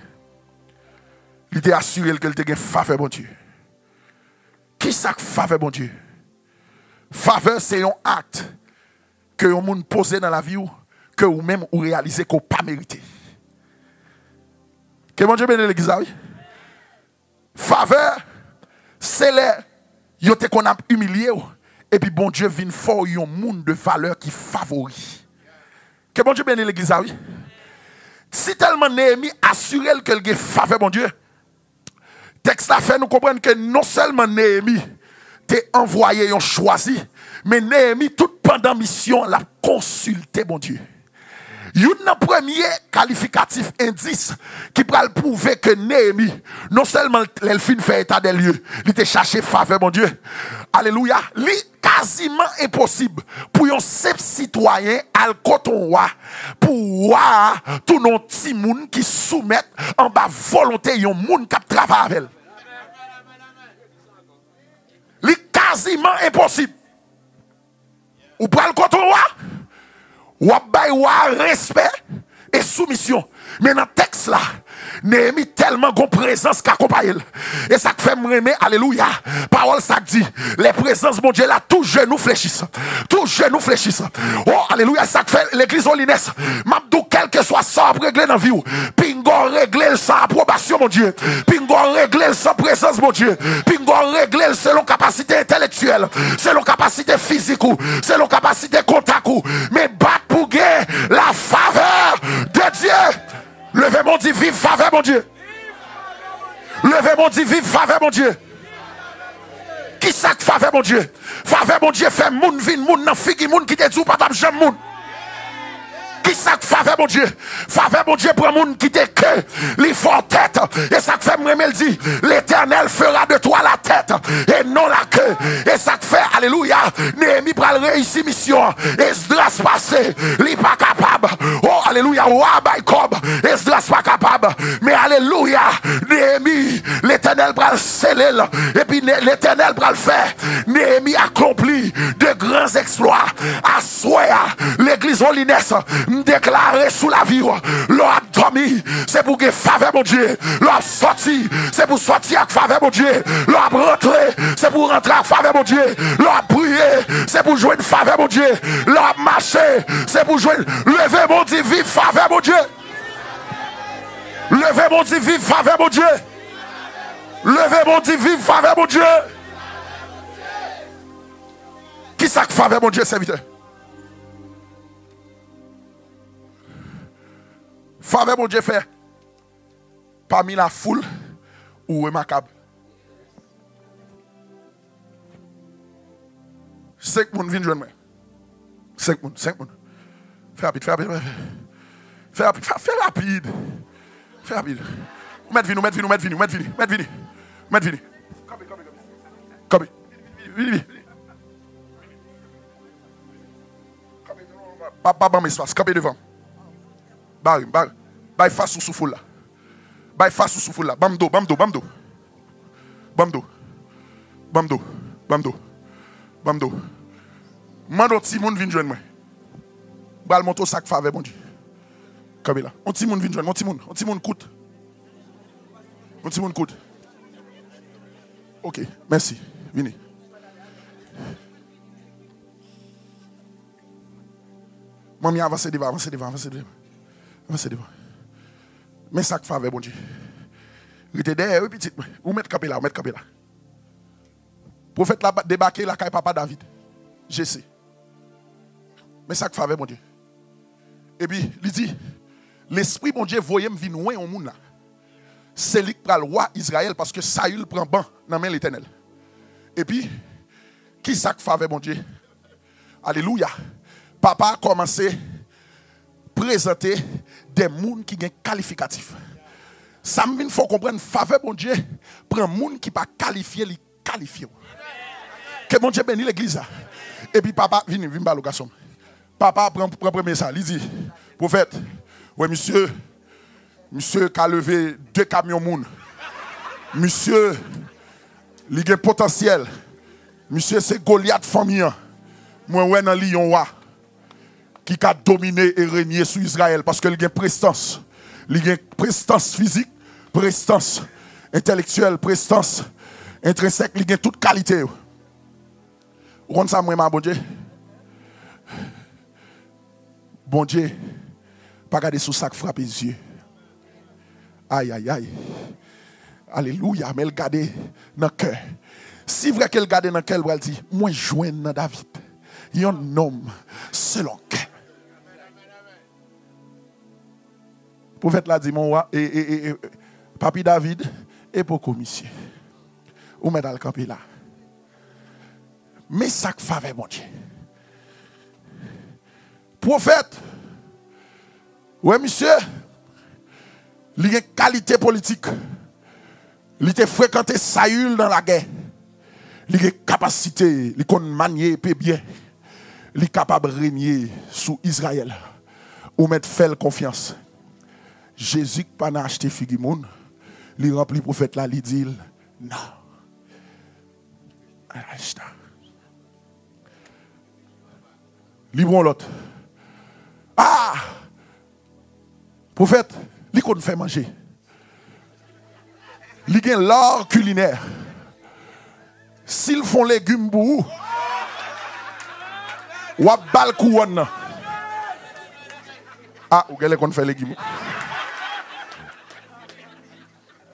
li te asire l ke l te gen favè Bondye. Ki sa k favè Bondye? Favè se yon ak ke yon moun poze nan lavi w, ke ou menm ou reyalize ke w pa merite. Ke Bondye beni legliz la, wi. Favè, se lè yo te konn ap imilye w, epi Bondye vin fè w yon moun de valè ki favori. Ke Bondye beni legliz la, wi. Si tèlman Neyemi asire l ke l gen favè Bondye, tèks la fè nou konprann ke non sèlman Neyemi te anvwaye yon chwazi, men Neyemi, tout pandan misyon an, l ap konsilte Bondye. Youn nan premye kalifikatif, endis, ki pral pwouve ke Neyemi, non sèlman lè l fin fè eta dè lye, li te chache favè Bondye. Alelouya! Li kaziman enposib pou yon senp sitwayen al kote yon wa, pou wa a tounen yon timoun ki soumèt anba volonte yon moun k ap travay avè l. Li kaziman enposib. Ou pral kote yon wa, w ap bay wa a respè e soumisyon. Men nan tèks la, Neyemi tèlman gon prezans k akonpaye l. E sa k fè m renmen, alelouya, pawòl sa k di, les présences Bondye la, tout genou fléchisse. Tout genou fléchisse. Oh, alelouya, sa k fè legliz Holiness, m ap di w, kèlkeswa sa w ap regle nan vi w, pinga w regle l san apwobasyon Bondye. Pinga w regle l san prezans Bondye. Pinga w regle l selon kapasite entèlektyèl, selon kapasite fizik ou, selon kapasite kontak ou. Men bat pou gen la favè de Dye. Leve men w, di, viv favè Bondye. Leve men w, di, viv favè Bondye. Ki sa k favè Bondye? Favè Bondye fè moun vin moun nan figi moun ki te di w pa t ap janm moun. Ki sa k favè Bondye? Favè Bondye pran moun ki te ke, li fè w tèt. E sa k fè m renmen l di, L'Éternel fera de toi la tête et non la queue. E sa k fè, alelouya, Neyemi pral reyisi misyon an. Esdras pase, li pa kapab. Oh, alelouya, wa bay kòb. Esdras pa kapab. Men alelouya, Neyemi, Letènèl pral sele l. Epi Ne-, Letènèl pral fè Neyemi akonpli de gran eksplwa. Aswè a, legliz Holiness, m deklare sou lavi w, lè w ap dòmi, se pou gen favè Bondye. Lè w ap sòti, se pou sòti ak favè Bondye. Lè w ap rantre, se pou rantre ak favè Bondye. Lè w ap priye, se pou jwenn favè Bondye. Lè w ap mache, se pou jwenn. Leve men w, di, viv favè Bondye. Leve men w, di, viv favè Bondye. Leve men w, di, viv favè Bondye. Ki sa k favè Bondye, sèvitè? Favè Bondye fè pami lafoul ou remakab. Senk moun vin jwenn mwen. Senk moun, senk moun. Fè rapid, fè rapid, fè rapid. Fè rapid, fè, fè rapid. Fè rapid. Ou mèt vini, ou mèt vini, ou mèt vini, ou mèt vini, ou mèt vini. Ou mèt vini. Kanpe, kanpe, kanpe. Kanpe. Vini, vini, vini. Kanpe, non, non, non. Pa, pa ban m espas. Kanpe devan m. Bare m, bare. Bay fas ou sou foul la. Bay fas ou sou foul la. Ban m do, ban m do, ban m do. Ban m do. Ban m do. Ban m do. Ban m do. Mande yon timoun vin jwenn mwen. M pral montre w sa k favè Bondye. Kanpe la. Yon timoun vin jwenn mwen. Yon timoun. Yon timoun kout. Yon timoun kout. Ok. Mèsi. Vini. Manmi, avanse devan, avanse devan, avanse devan. Avanse devan. Men sa k favè Bondye. Rete dèyè, wi, pitit mwen. Ou mèt kanpe la, ou mèt kanpe la. Pwofèt la ba- debake lakay papa David. Jese. Men sa k favè Bondye. Epi, li di, Lespri Bondye voye m vin wè yon moun la. Se li k pral wa Izrayèl, paske Sayil pran ban nan men Letènèl. Epi, ki sa k favè Bondye? Alelouya. Papa a kòmanse prezante de moun ki gen kalifikatif. Sa m vin fè w konprann, favè Bondye pran moun ki pa kalifye, li kalifye w. Ke Bondye beni legliz la. Epi papa, vini, vin pale w gason m. Papa pran, pran premye sa, li di, pwofèt, wè misye, misye ka leve de kamyon moun. Misye, li gen potansyèl. Misye se Golyat fanmi an. Mwen wè nan li yon wa ki ka domine e renye sou Izrayèl, paske li gen prestans. Li gen prestans fizik, prestans entèlektyèl, prestans entrensèk, li gen tout kalite yo. Ou konn sa m renmen a Bondye? Bondye pa gade sou sa k frape zye. Ay, ay, ay. Alelouya, men l gade nan kè. Si vre ke l gade nan kè, l pral di, mwen jwenn nan David yon nonm selon kè. Pwofèt la di, mon wa, e, e, e, e, papi David, e poko misye. Ou mèt al kanpe la. Men sa k favè Bondye. Pwofèt, wè misye, li gen kalite politik. Li te frekante Sayil nan lagè. Li gen kapasite, li konn manye epe byen. Li kapab renye sou Izrayèl. Ou mèt fè l konfyans. Jezi k pa nan achte figi moun, li ranpli pwofèt la, li di l, non. Li pran lòt. Ah! Pwofèt, li konn fè manje. Li gen l'art culinaire. Si l fè yon legim pou ou, w ap ba l kouwòn nan. Ah, ou genlè konn fè legim, wi.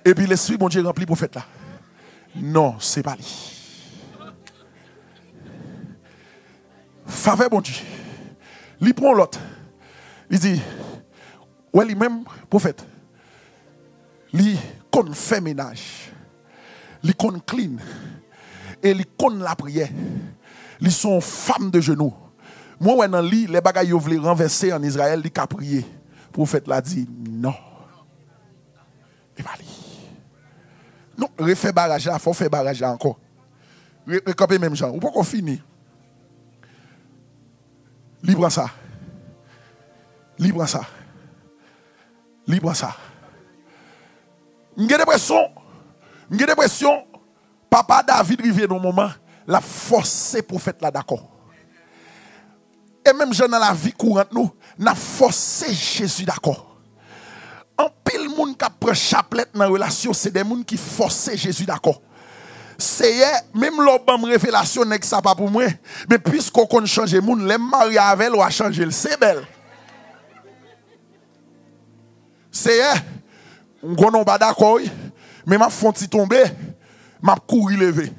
Epi Lespri Bondye ranpli pwofèt la. Non, se pa li. Favè Bondye. Li pran lòt. Li di, wè li menm, pwofèt. Li konn fè menaj. Li konn clean. E li konn lapriyè. Li se yon fanm de jenou. Mwen wè nan li, lè bagay yo vle ranvèse an Izrayèl, li ka priye. Pwofèt la di, non. E pa li. Non, refè baraj la, fò w fè baraj la ankò. Re, rekanpe menm jan. Ou poko fini. Li pran sa. Li pran sa. Li pran sa. M gen enpresyon, m gen enpresyon, papa David rive nan yon moman, l ap fòse pwofèt la dakò. E menm jan nan lavi kourant nou, n ap fòse Jezi dakò. Anpil moun k ap pran chaplèt nan relasyon, se de moun ki fòse Jezi dakò. Seyè, menm lè w ban m revelasyon nèg sa pa pou mwen, men piske w konn chanje moun, lè m marye avè l, w a chanje l. Se bèl. Seyè, m konnen w pa dakò, wi, men m ap fè yon ti tonbe, m ap kouri leve.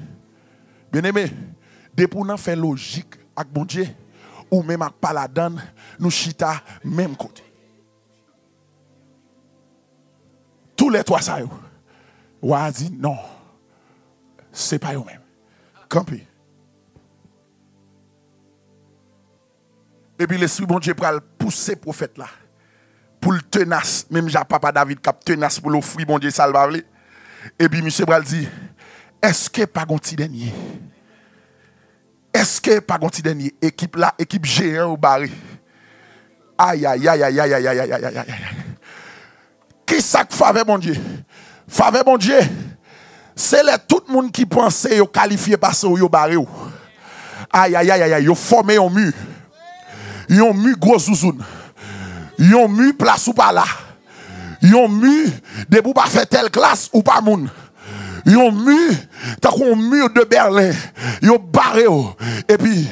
Byeneme, depi w nan fè lojik ak Bondye, ou menm ak pa ladan l, nou chita menm kote. Toulètwa sa yo, wa a di, non, se pa yo menm. Kanpe. Epi Lespri Bondye pral pouse pwofèt la pou l tenas, menm jan papa David k ap tenas pou l ofri Bondye sa l pa vle. Epi misye pral di, èske pa gon ti dènye? Èske pa gon ti dènye? Ekip la, ekip jeyan yo bare. Ayayay. Kisa k favè Bondye? Favè Bondye, se lè tout moun ki panse yo kalifye pase w, yo bare w. Ayayay, yo fòme yon mi. Yon mi gwo zouzoun. Yon mi plas ou pa la. Yon mi, depi w pa fè tèl klas, ou pa moun. Yon mi, tankou yon mi de Bèlen. Yo bare w. Epi,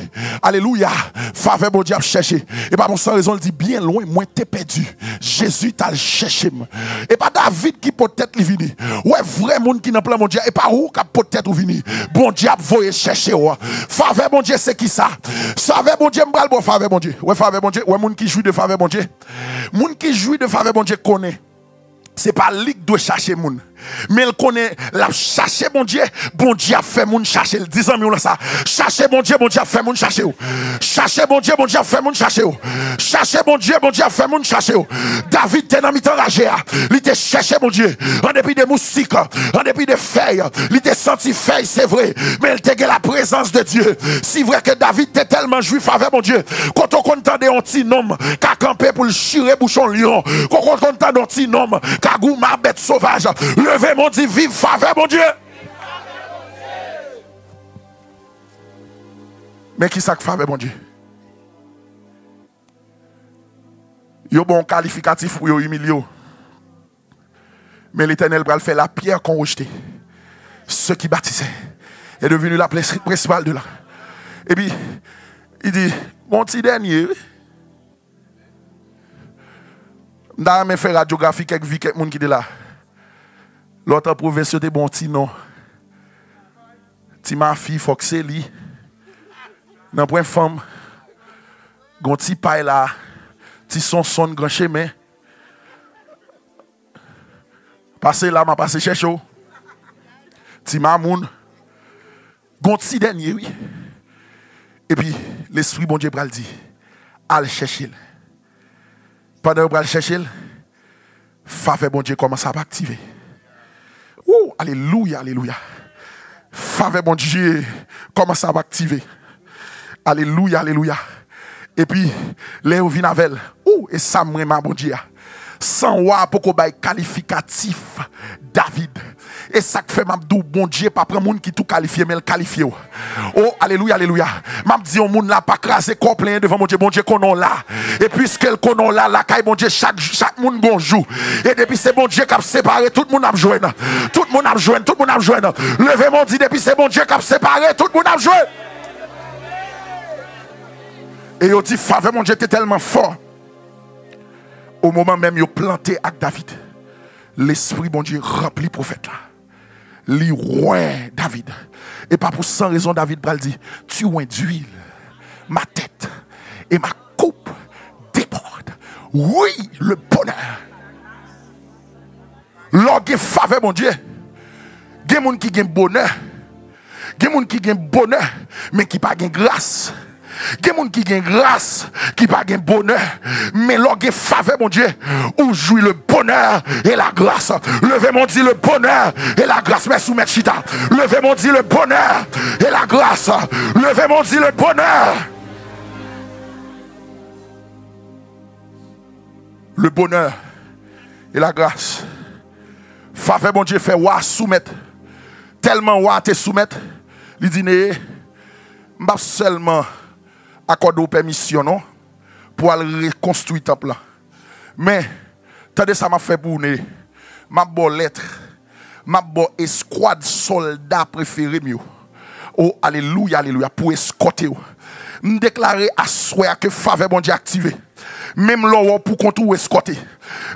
alelouya, favè Bondye ap chèche. E pa pou san rezon, l di, byen lwen, mwen te pèdi. Jezi t al chèche m. E pa David ki pot tèt li vini. Ou wè vrè moun ki nan plan Bondye a, e pa ou k ap pot tèt ou vini. Bondye ap voye chèche w. Favè Bondye se kisa? Favè Bondye, m pral ba w favè Bondye. Ou wè favè Bondye, ou wè moun ki jwi de favè Bondye. Moun ki jwi de favè Bondye konnen se pa li k dwe chache moun. Men l konnen l ap chache Bondye, Bondye ap fè moun chache l. Di zanmi w lan sa. Chache Bondye, Bondye ap fè moun chache w. Chache Bondye, Bondye ap fè moun chache w. Chache Bondye, Bondye ap fè moun chache w. David te nan mitan raje a. Li te chèche Bondye. An depi de moustik, an depi de fèy, li te santi fèy, se vre. Men l te gen laprezans de Dye. Si vre ke David te tèlman jwi favè Bondye, kote w konn tande yon ti nonm ka kanpe pou l chire bouch yon lyon, kote w konn tande yon ti nonm ka goumen ak bèt sovaj, leve men w di, viv favè Bondye. Men kisa k favè Bondye? Yo ba w kalifikatif pou yo imilye w. Men Letènèl pral fè la pierre qu'ont rejetée ceux qui bâtissaient est devenue la place principale de la. Epi, li di, bon, ti dènye, wi. M ta renmen fè radyografi kèk vi kèk moun ki te la. Lè w t an pwovens, yo te ba w ti non. Ti Mafi, fòk se li. Nanpwen fanm. Gon ti pay la. Ti Sonsonn, gran chemen. Pase la, m a pase chèche w. Ti Mamoun. Gon ti dènye, wi. Epi, Lespri Bondye pral di, al chèche l. Pandan yo pral chèche l, favè Bondye kòmanse ap aktive. Wou, alelouya, alelouya. Favè Bondye kòmanse ap aktive. Alelouya, alelouya. Epi, lè yo vin avè l, ou, e sa m renmen a Bondye a. San wa poko bay kalifikatif David. E sa k fè m ap di w, Bondye pa pran moun ki tou kalifye, men l kalifye w. O, alelouya, alelouya. M ap di yon moun la, pa kraze kò w plenyen devan Bondye. Bondye konnen w la. E piske l konnen w la, lakay Bondye, chak, chak moun gon jou. E depi se Bondye k ap separe, tout moun ap jwenn. Tout moun ap jwenn, tout moun ap jwenn. Leve men w di, depi se Bondye k ap separe, tout moun ap jwenn. E yo di, favè Bondye te tèlman fò. O moman menm yo plante ak David, Lespri Bondye ranpli pwofèt la. Li wè David. E pa pou san rezon David pral di, tu induis ma tête et ma coupe déborde. Oui, le bonheur. Lè w gen favè Bondye, gen moun ki gen bonè, gen moun ki gen bonè, men ki pa gen gras. Gen moun ki gen gras, ki pa gen bonè. Men lè w gen favè Bondye, ou jwi le bonheur et la grâce. Leve men w di le bonheur et la grâce. Mèsi w mèt chita. Leve men w di le bonheur et la grâce. Leve men w di le bonheur. Le bonheur et la grâce. Favè Bondye fè wa soumèt. Tèlman wa te soumèt, li di Neye, m p ap sèlman akòde w pèmisyon non, pou w al rekonstwi tanp lan. Men, tande sa m ap fè pou ou Neye. M ap ba w lèt. M ap ba w eskwad sòlda prefere m yo. O, alelouya, alelouya, pou eskòte w. M deklare aswè a ke favè Bondye aktive. Menm lè w wè w poukont ou, w eskòte.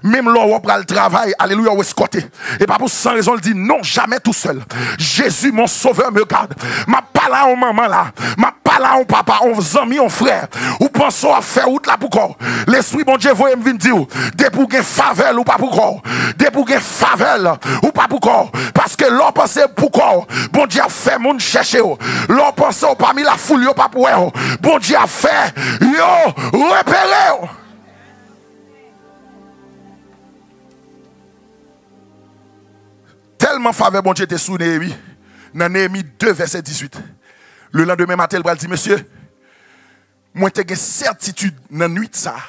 Menm lè w wè w pral travay, alelouya, w eskòte. E pa pou san rezon l di, non, jamais tout seul. Jésus, mon sauveur, me garde. M ap pale a yon manman la. M ap pale a yon papa, yon zanmi, yon frè. Ou panse w ap fè wout la pou kò w. Lespri Bondye voye m vin di w, depi w gen favè l, ou pa pou kò w. Depi w gen favè l, ou pa pou kò w. Paske lè w panse pou kò w, Bondye ap fè moun chèche w. Lè w panse w pami lafoul, yo p ap wè w. Bondye ap fè yo repere w. Tèlman favè Bondye te sou Neyemi, nan Neyemi de, vèsè dizuit, lelandemen maten, l pral di, mesye, mwen te gen sètitid nan nuit sa a,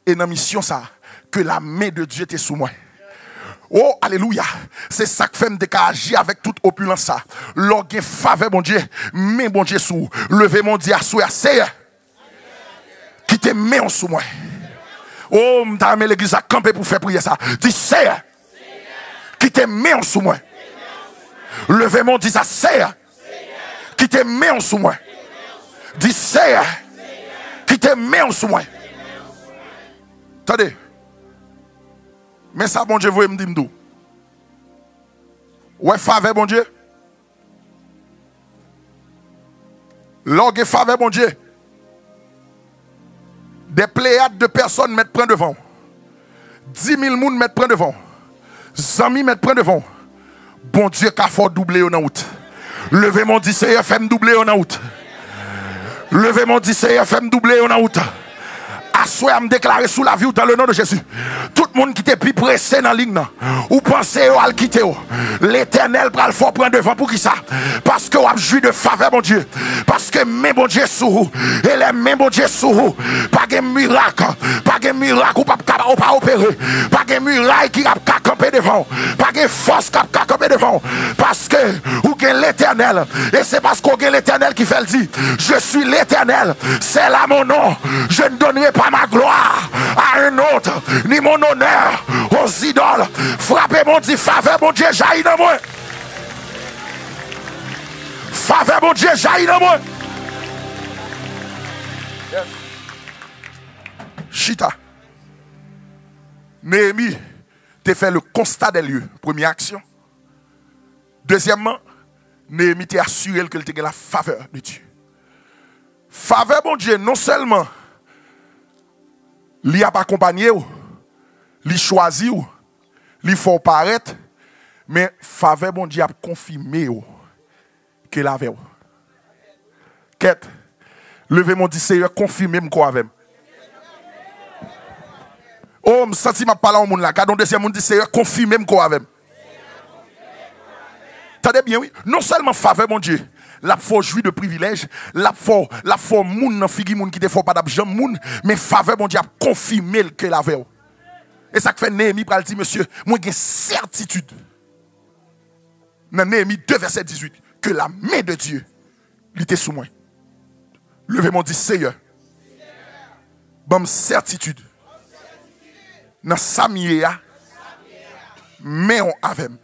E nan misyon sa, ke la men de Dye te sou mwen. O, alelouya! Se sa k fè m te ka aji avèk tout opilans sa. Lè w gen favè Bondye, men Bondye sou ou. Leve men w, di aswè a, Seyè, kite men w sou mwen. O, m ta renmen legliz la kanpe pou fè priyè sa. Di, Seyè, kite men w sou mwen. Leve men w, di sa, Seyè, kite men w sou mwen. Di, Seyè, kite men w sou mwen. Tande. Men sa Bondye voye m di m tou. Wè favè Bondye. Lè w gen favè Bondye, des pléiades de personnes mèt pran devan w. Dimil moun mèt pran devan w. Zanmi mèt pran devan w. Bondye ka fè w double yo nan wout. Leve men w, di, Seyè, fè m double yo nan wout. Leve men w, di, Seyè, fè m double yo nan wout. Aswè a, m deklare sou lavi w, dans le nom de Jésus, tout moun ki te pi prese nan liy nan, ou panse yo al kite w, Letènèl pral fè w pran devan. Poukisa? Paske w ap jwi de favè Bondye. Paske men Bondye sou ou. E lè men Bondye sou ou, pa gen mirak, pa gen mirak ou p ap ka, ou pa opere. Pa gen miray ki ap ka kanpe devan w. Pa gen fòs k ap ka kanpe devan w. Paske ou gen Letènèl. E se paske w gen Letènèl ki fè l di, Je suis l'Éternel, c'est là mon nom. Je ne donnerai pas ma gloire à un autre, ni mon honneur aux idoles. Frape men w, di, favè Bondye jayi nan mwen. Favè Bondye jayi nan mwen. Chita. Neyemi te fè le constat des lieux. Premye aksyon. Dezyèmman, Neyemi te asire l ke l te gen la favè de Dye. Favè Bondye, non sèlman li ap akonpanye w, li chwazi w, li fè w parèt, men favè Bondye ap konfime w ke l avè w. Kèt, leve men w, di, Seyè, konfime m ke w avè m. O, m santi m ap pale a yon moun la. Gade yon dezyèm moun, di, Seyè, konfime m ke w avè m. Tande byen, wi. Non sèlman favè Bondye, l ap fè w jwi de privilèj, l ap fè w, l ap fè w moun nan figi moun ki te fè w pa t ap janm moun, men favè Bondye ap konfime l ke l avè w. E sa k fè Neyemi pral di, mesye, mwen gen sètitid. Nan Neyemi de vèsè dizuit, ke la men de Dye, li te sou mwen. Leve men w, di, Seyè, ban m sètitid. Nan sa m ye a, men w avè m.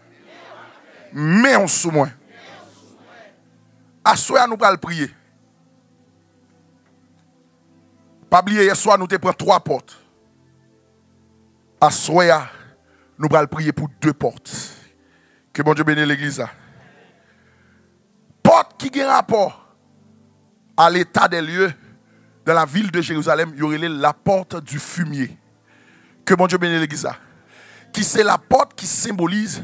Men w sou mwen. Aswè a, nou pral priye. Pa bliye, yèswa, nou te pran twa pòt. Aswè a, nou pral priye pou de pòt. Ke Bondye beni legliz la. Pòt ki gen rapò a l'état des lieux dans la ville de Jérusalem, yo rele l la porte du fumier. Ke Bondye beni legliz la. Ki se la pòt ki senbolize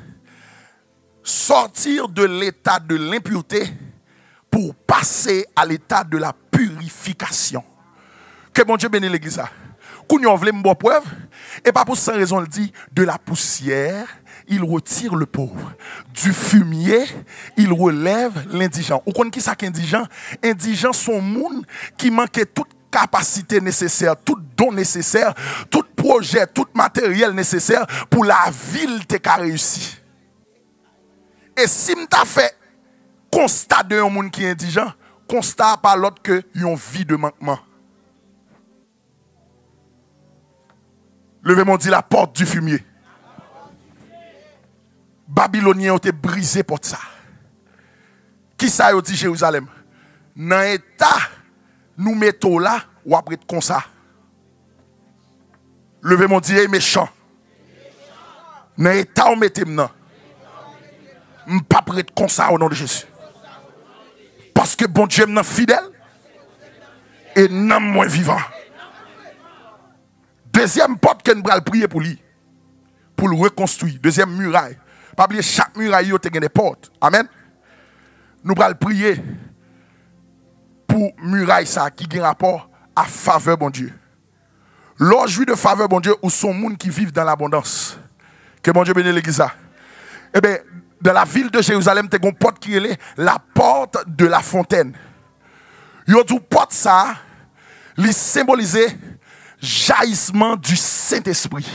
sortir de l'état de l'impureté pour passer à l'état de la purification. Ke Bondye beni legliz la. Kounye a, w vle m ba w prèv? E pa pou san rezon l di, de la poussière, il retire le pauvre. Du fumier, il relève l'indigent. Ou konn ki sa k endijan? Endijan se yon moun ki manke tout kapasite nesesè, tout don nesesè, tout pwojè, tout materyèl nesesè pou lavi l te ka reyisi. E si m ta fè konsta de yon moun ki endijan, konsta a pa lòt ke yon vi de mankman. Leve men w, di, la porte du fumier. Babilonyen yo te brize pòt sa. Kisa yo di Jerizalèm? Nan eta nou mete w la, w ap ret konsa. Leve men w, di, ey mechan. Nan eta w mete m nan, m p ap ret konsa, o non de Jezi. Paske Bondye m nan fidèl e nanm mwen vivan. Dezyèm pòt ke n pral priye pou li, pou l rekonstwi. Dezyèm miray. Pa bliye, chak miray yo te gen de pòt. Amèn. Nou pral priye pou miray sa ki gen rapò a favè Bondye. Lè w jwi de favè Bondye, ou se yon moun ki viv dan labondans. Ke Bondye beni legliz la. Eben, dans la ville de Jérusalem, te gen yon pòt ki rele la porte de la fontaine. Yo di w pòt sa a, li senbolize Jaillissement du Saint-Esprit.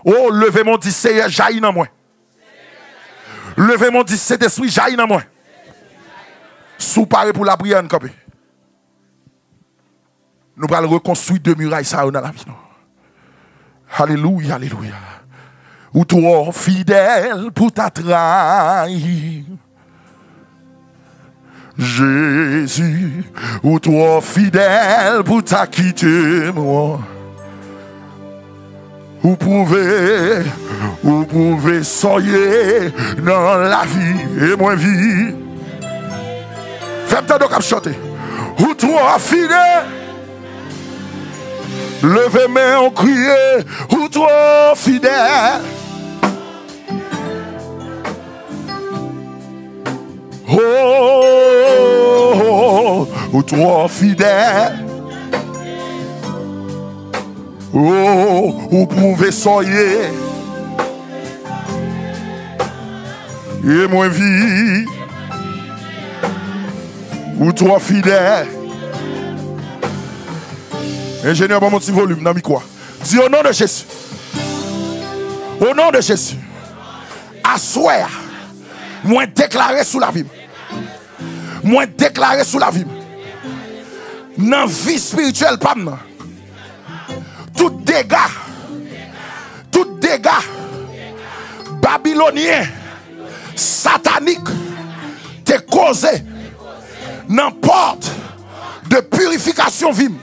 Oh, leve men w, di, Seyè, jayi nan mwen. Leve men w, di, Sentespri, jayi nan mwen. Si w pare pou lapriyè, ann kanpe. Nou pral rekonstwi de miray sa yo nan lavi nou. Alelouya, alelouya. Ou twò fidèl pou ta trayi. Jezi, ou twò fidèl pou ta kite mwen. Ou pwouve, ou pwouve sa w ye nan lavi e mwen vi. Fè m tande w k ap chante. Ou twò fidèl. Leve men w, kriye, ou twò fidèl. Oh, ou twò fidèl. Oh, ou pwouve sa w ye. E mwen vi. Ou twò fidèl. Enjenyè, ban m yon ti volim nan mikwo a. Di, o non de Jezi. O non de Jezi. Aswè a, mwen deklare sou lavi m. Mwen deklare sou lavi m. Nan vi espirityèl pa m nan. Tout dega, tout dega babilonyen, satanik te koze nan pòt de pirifikasyon vi m.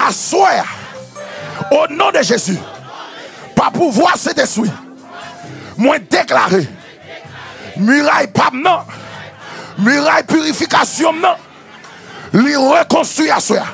Aswè a, o non de Jezi, pa pouvwa Sentespri, mwen deklare, miray pa m nan, miray pirifikasyon m nan, li rekonstwi aswè a.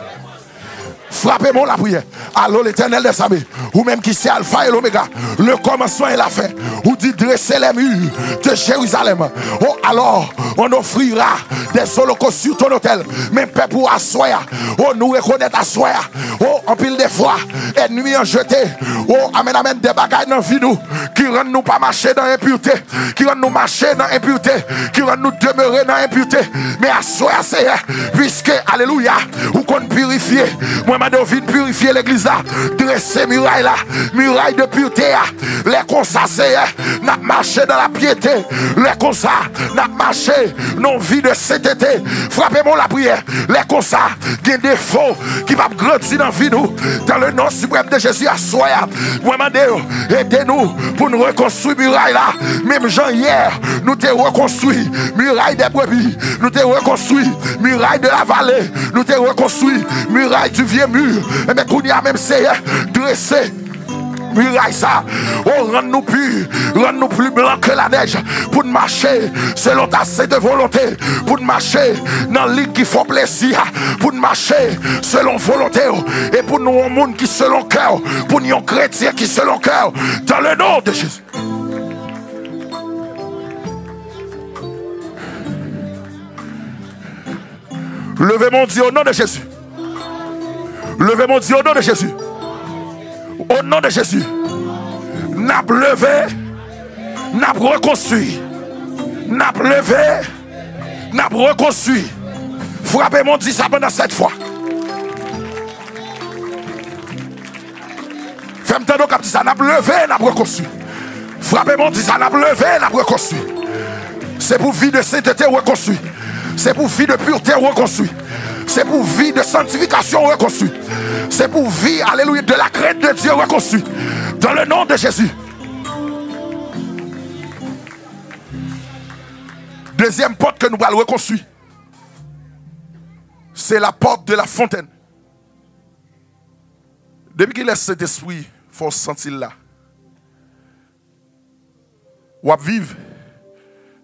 Frape men w lapriyè. Allons l'Éternel des armées, ou menm ki se Alfa e Lomega, le commencement et la fin. Ou di, dressez les murs de Jérusalem. Oh, alors, on offrira des holocaustes sur ton autel. Men pèp ou aswè a. Oh, nou rekonèt aswè a. Oh, anpil de fwa, ènmi an jete, oh, amèn, amèn, de bagay nan vi nou ki rann nou pa mache nan enpirte, ki rann nou mache nan enpirte, ki rann nou demere nan enpirte. Men aswè a, Seyè, piske, alelouya, ou konn pirifye, mwen mande w vin pirifye legliz la, drese miray la, miray de pirte a. Lè konsa, Seyè, n ap mache nan lapyete. Lè konsa, n ap mache nan yon vi de sentete. Frape men w lapriyè. Lè konsa, gen defo ki p ap grandi nan vi nou. Dans le nom suprême de Jésus, aswè a, mwen mande w, ede nou pou n rekonstwi miray la. Menm jan yè, nou te rekonstwi miray des brebis, nou te rekonstwi miray de la vallée, nou te rekonstwi miray du vieux mur. Enben, kounye a menm, Seyè, drese miray sa. Oh, rann nou pi, rann nou pli blan ke la nèj, pou n mache selon ta sente volonte, pou n mache nan lig ki fè w plezi a, pou n mache selon volonte w, e pou nou yon moun ki selon kè w, pou n yon kretyen ki selon kè w, dans le nom de Jésus. Leve men w, di, o non de Jezi. Leve men w, di, o non de Jezi. O non de Jezi. N ap leve, n ap rekonstwi. N ap leve, n ap rekonstwi. Frape men w, di sa pandan sèt fwa. Fè m tande w k ap di sa, n ap leve, n ap rekonstwi. Frape men w, di sa, n ap leve, n ap rekonstwi. Se pou vi de sentete rekonstwi. Se pou vi de pirte rekonstwi. Se pou vi de santifikasyon rekonstwi. Se pou vi, alelouya, de la crainte de Dieu rekonstwi. Dans le nom de Jésus. Dezyèm pòt ke nou pral rekonstwi, se la porte de la fontaine. Depi kilè Sentespri fè w santi l la? W ap viv,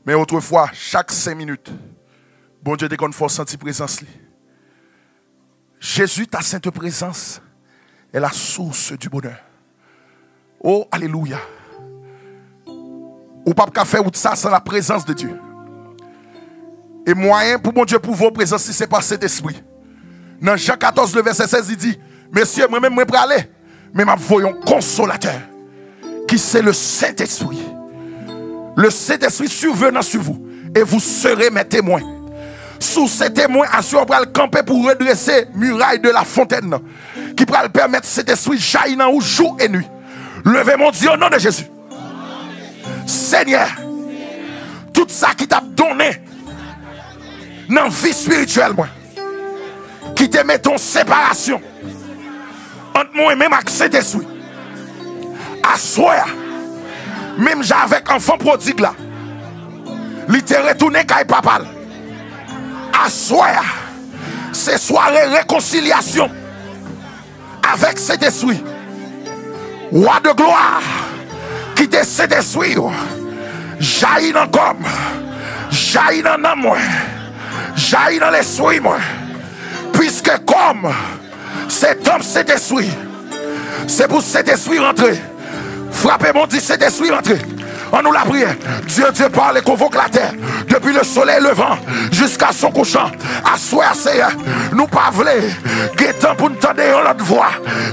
men otrefwa, chak senk minit, Bondye te konn fè w santi prezans li. Jezi, ta sente prezans est la source du bonheur. Oh, alelouya. Ou p ap ka fè wout sa san la prezans de Dye. E mwayen pou Bondye pwouve w prezans li, se pa Sentespri. Nan Jan katòz, le vèsè sèz, li di, mesye, mwen menm, mwen prale, men m ap voye yon konsolatè, ki se le Sentespri. Le Saint-Esprit survenant sur vous, et vous serez mes témoins. Si w se temwen, aswè w pral kanpe pou redrese miray de la fontaine nan, ki pral pèmèt Sentespri jayi nan ou jou e nwi. Leve, mon Dieu, au nom de Jésus. Senyè, tout sa ki t ap donnen nan vi espirityèl mwen, ki te mete yon separasyon ant mwen menm ak Sentespri. Aswè a, menm jan avèk anfan pwodig la, li te retounen kay papa l. Aswè a, se sware rekonsilyasyon avèk Sentespri. Wa de glwa, kite Sentespri w jayi nan kò m, jayi nan nanm mwen, jayi nan lespri mwen. Piske kò m se tanp Sentespri, se pou Sentespri rantre. Frape, bon, di, Sentespri rantre. An nou lapriyè. Dieu, Dieu parle, convoque la terre, depuis le soleil levant jusqu'à son couchant. Aswè a, Seyè, nou pa vle gen tan pou n tande yon lòt vwa,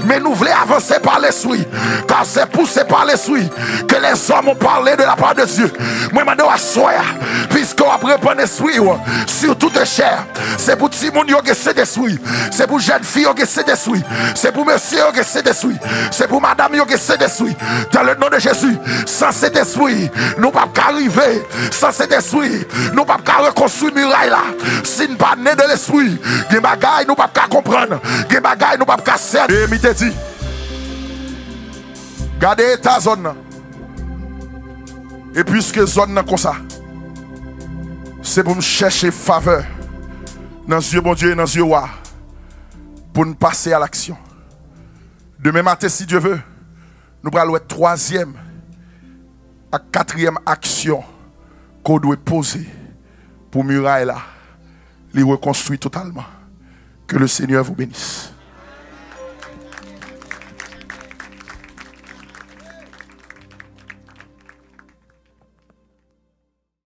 men nou vle avanse pa Lespri, car c'est poussé par l'Esprit que les hommes ont parlé de la part de Dieu. Mwen mande w aswè a, piske w ap repann espri w sur toute chair. Se pou timoun yo gen Sentespri. Se pou jèn fi yo gen Sentespri. Se pou mesye yo gen Sentespri. Se pou madanm yo gen Sentespri. Dans le nom de Jésus, san Sentespri, nou p ap ka rive. San Sentespri, nou p ap ka rekonstwi miray la. Si n pa ne de Lespri, gen bagay nou p ap ka konprann. Gen bagay nou p ap ka sèvi. Neyemi te di, gade eta zòn nan. E piske zòn nan konsa, se pou m chèche favè nan zye Bondye e nan zye wa, pou n pase a laksyon. Demen maten, si Dye ve, nou pral wè twazyèm ak katriyèm aksyon ke w dwe poze pou miray la, li rekonstwi totalman. Que le Seigneur vous bénisse.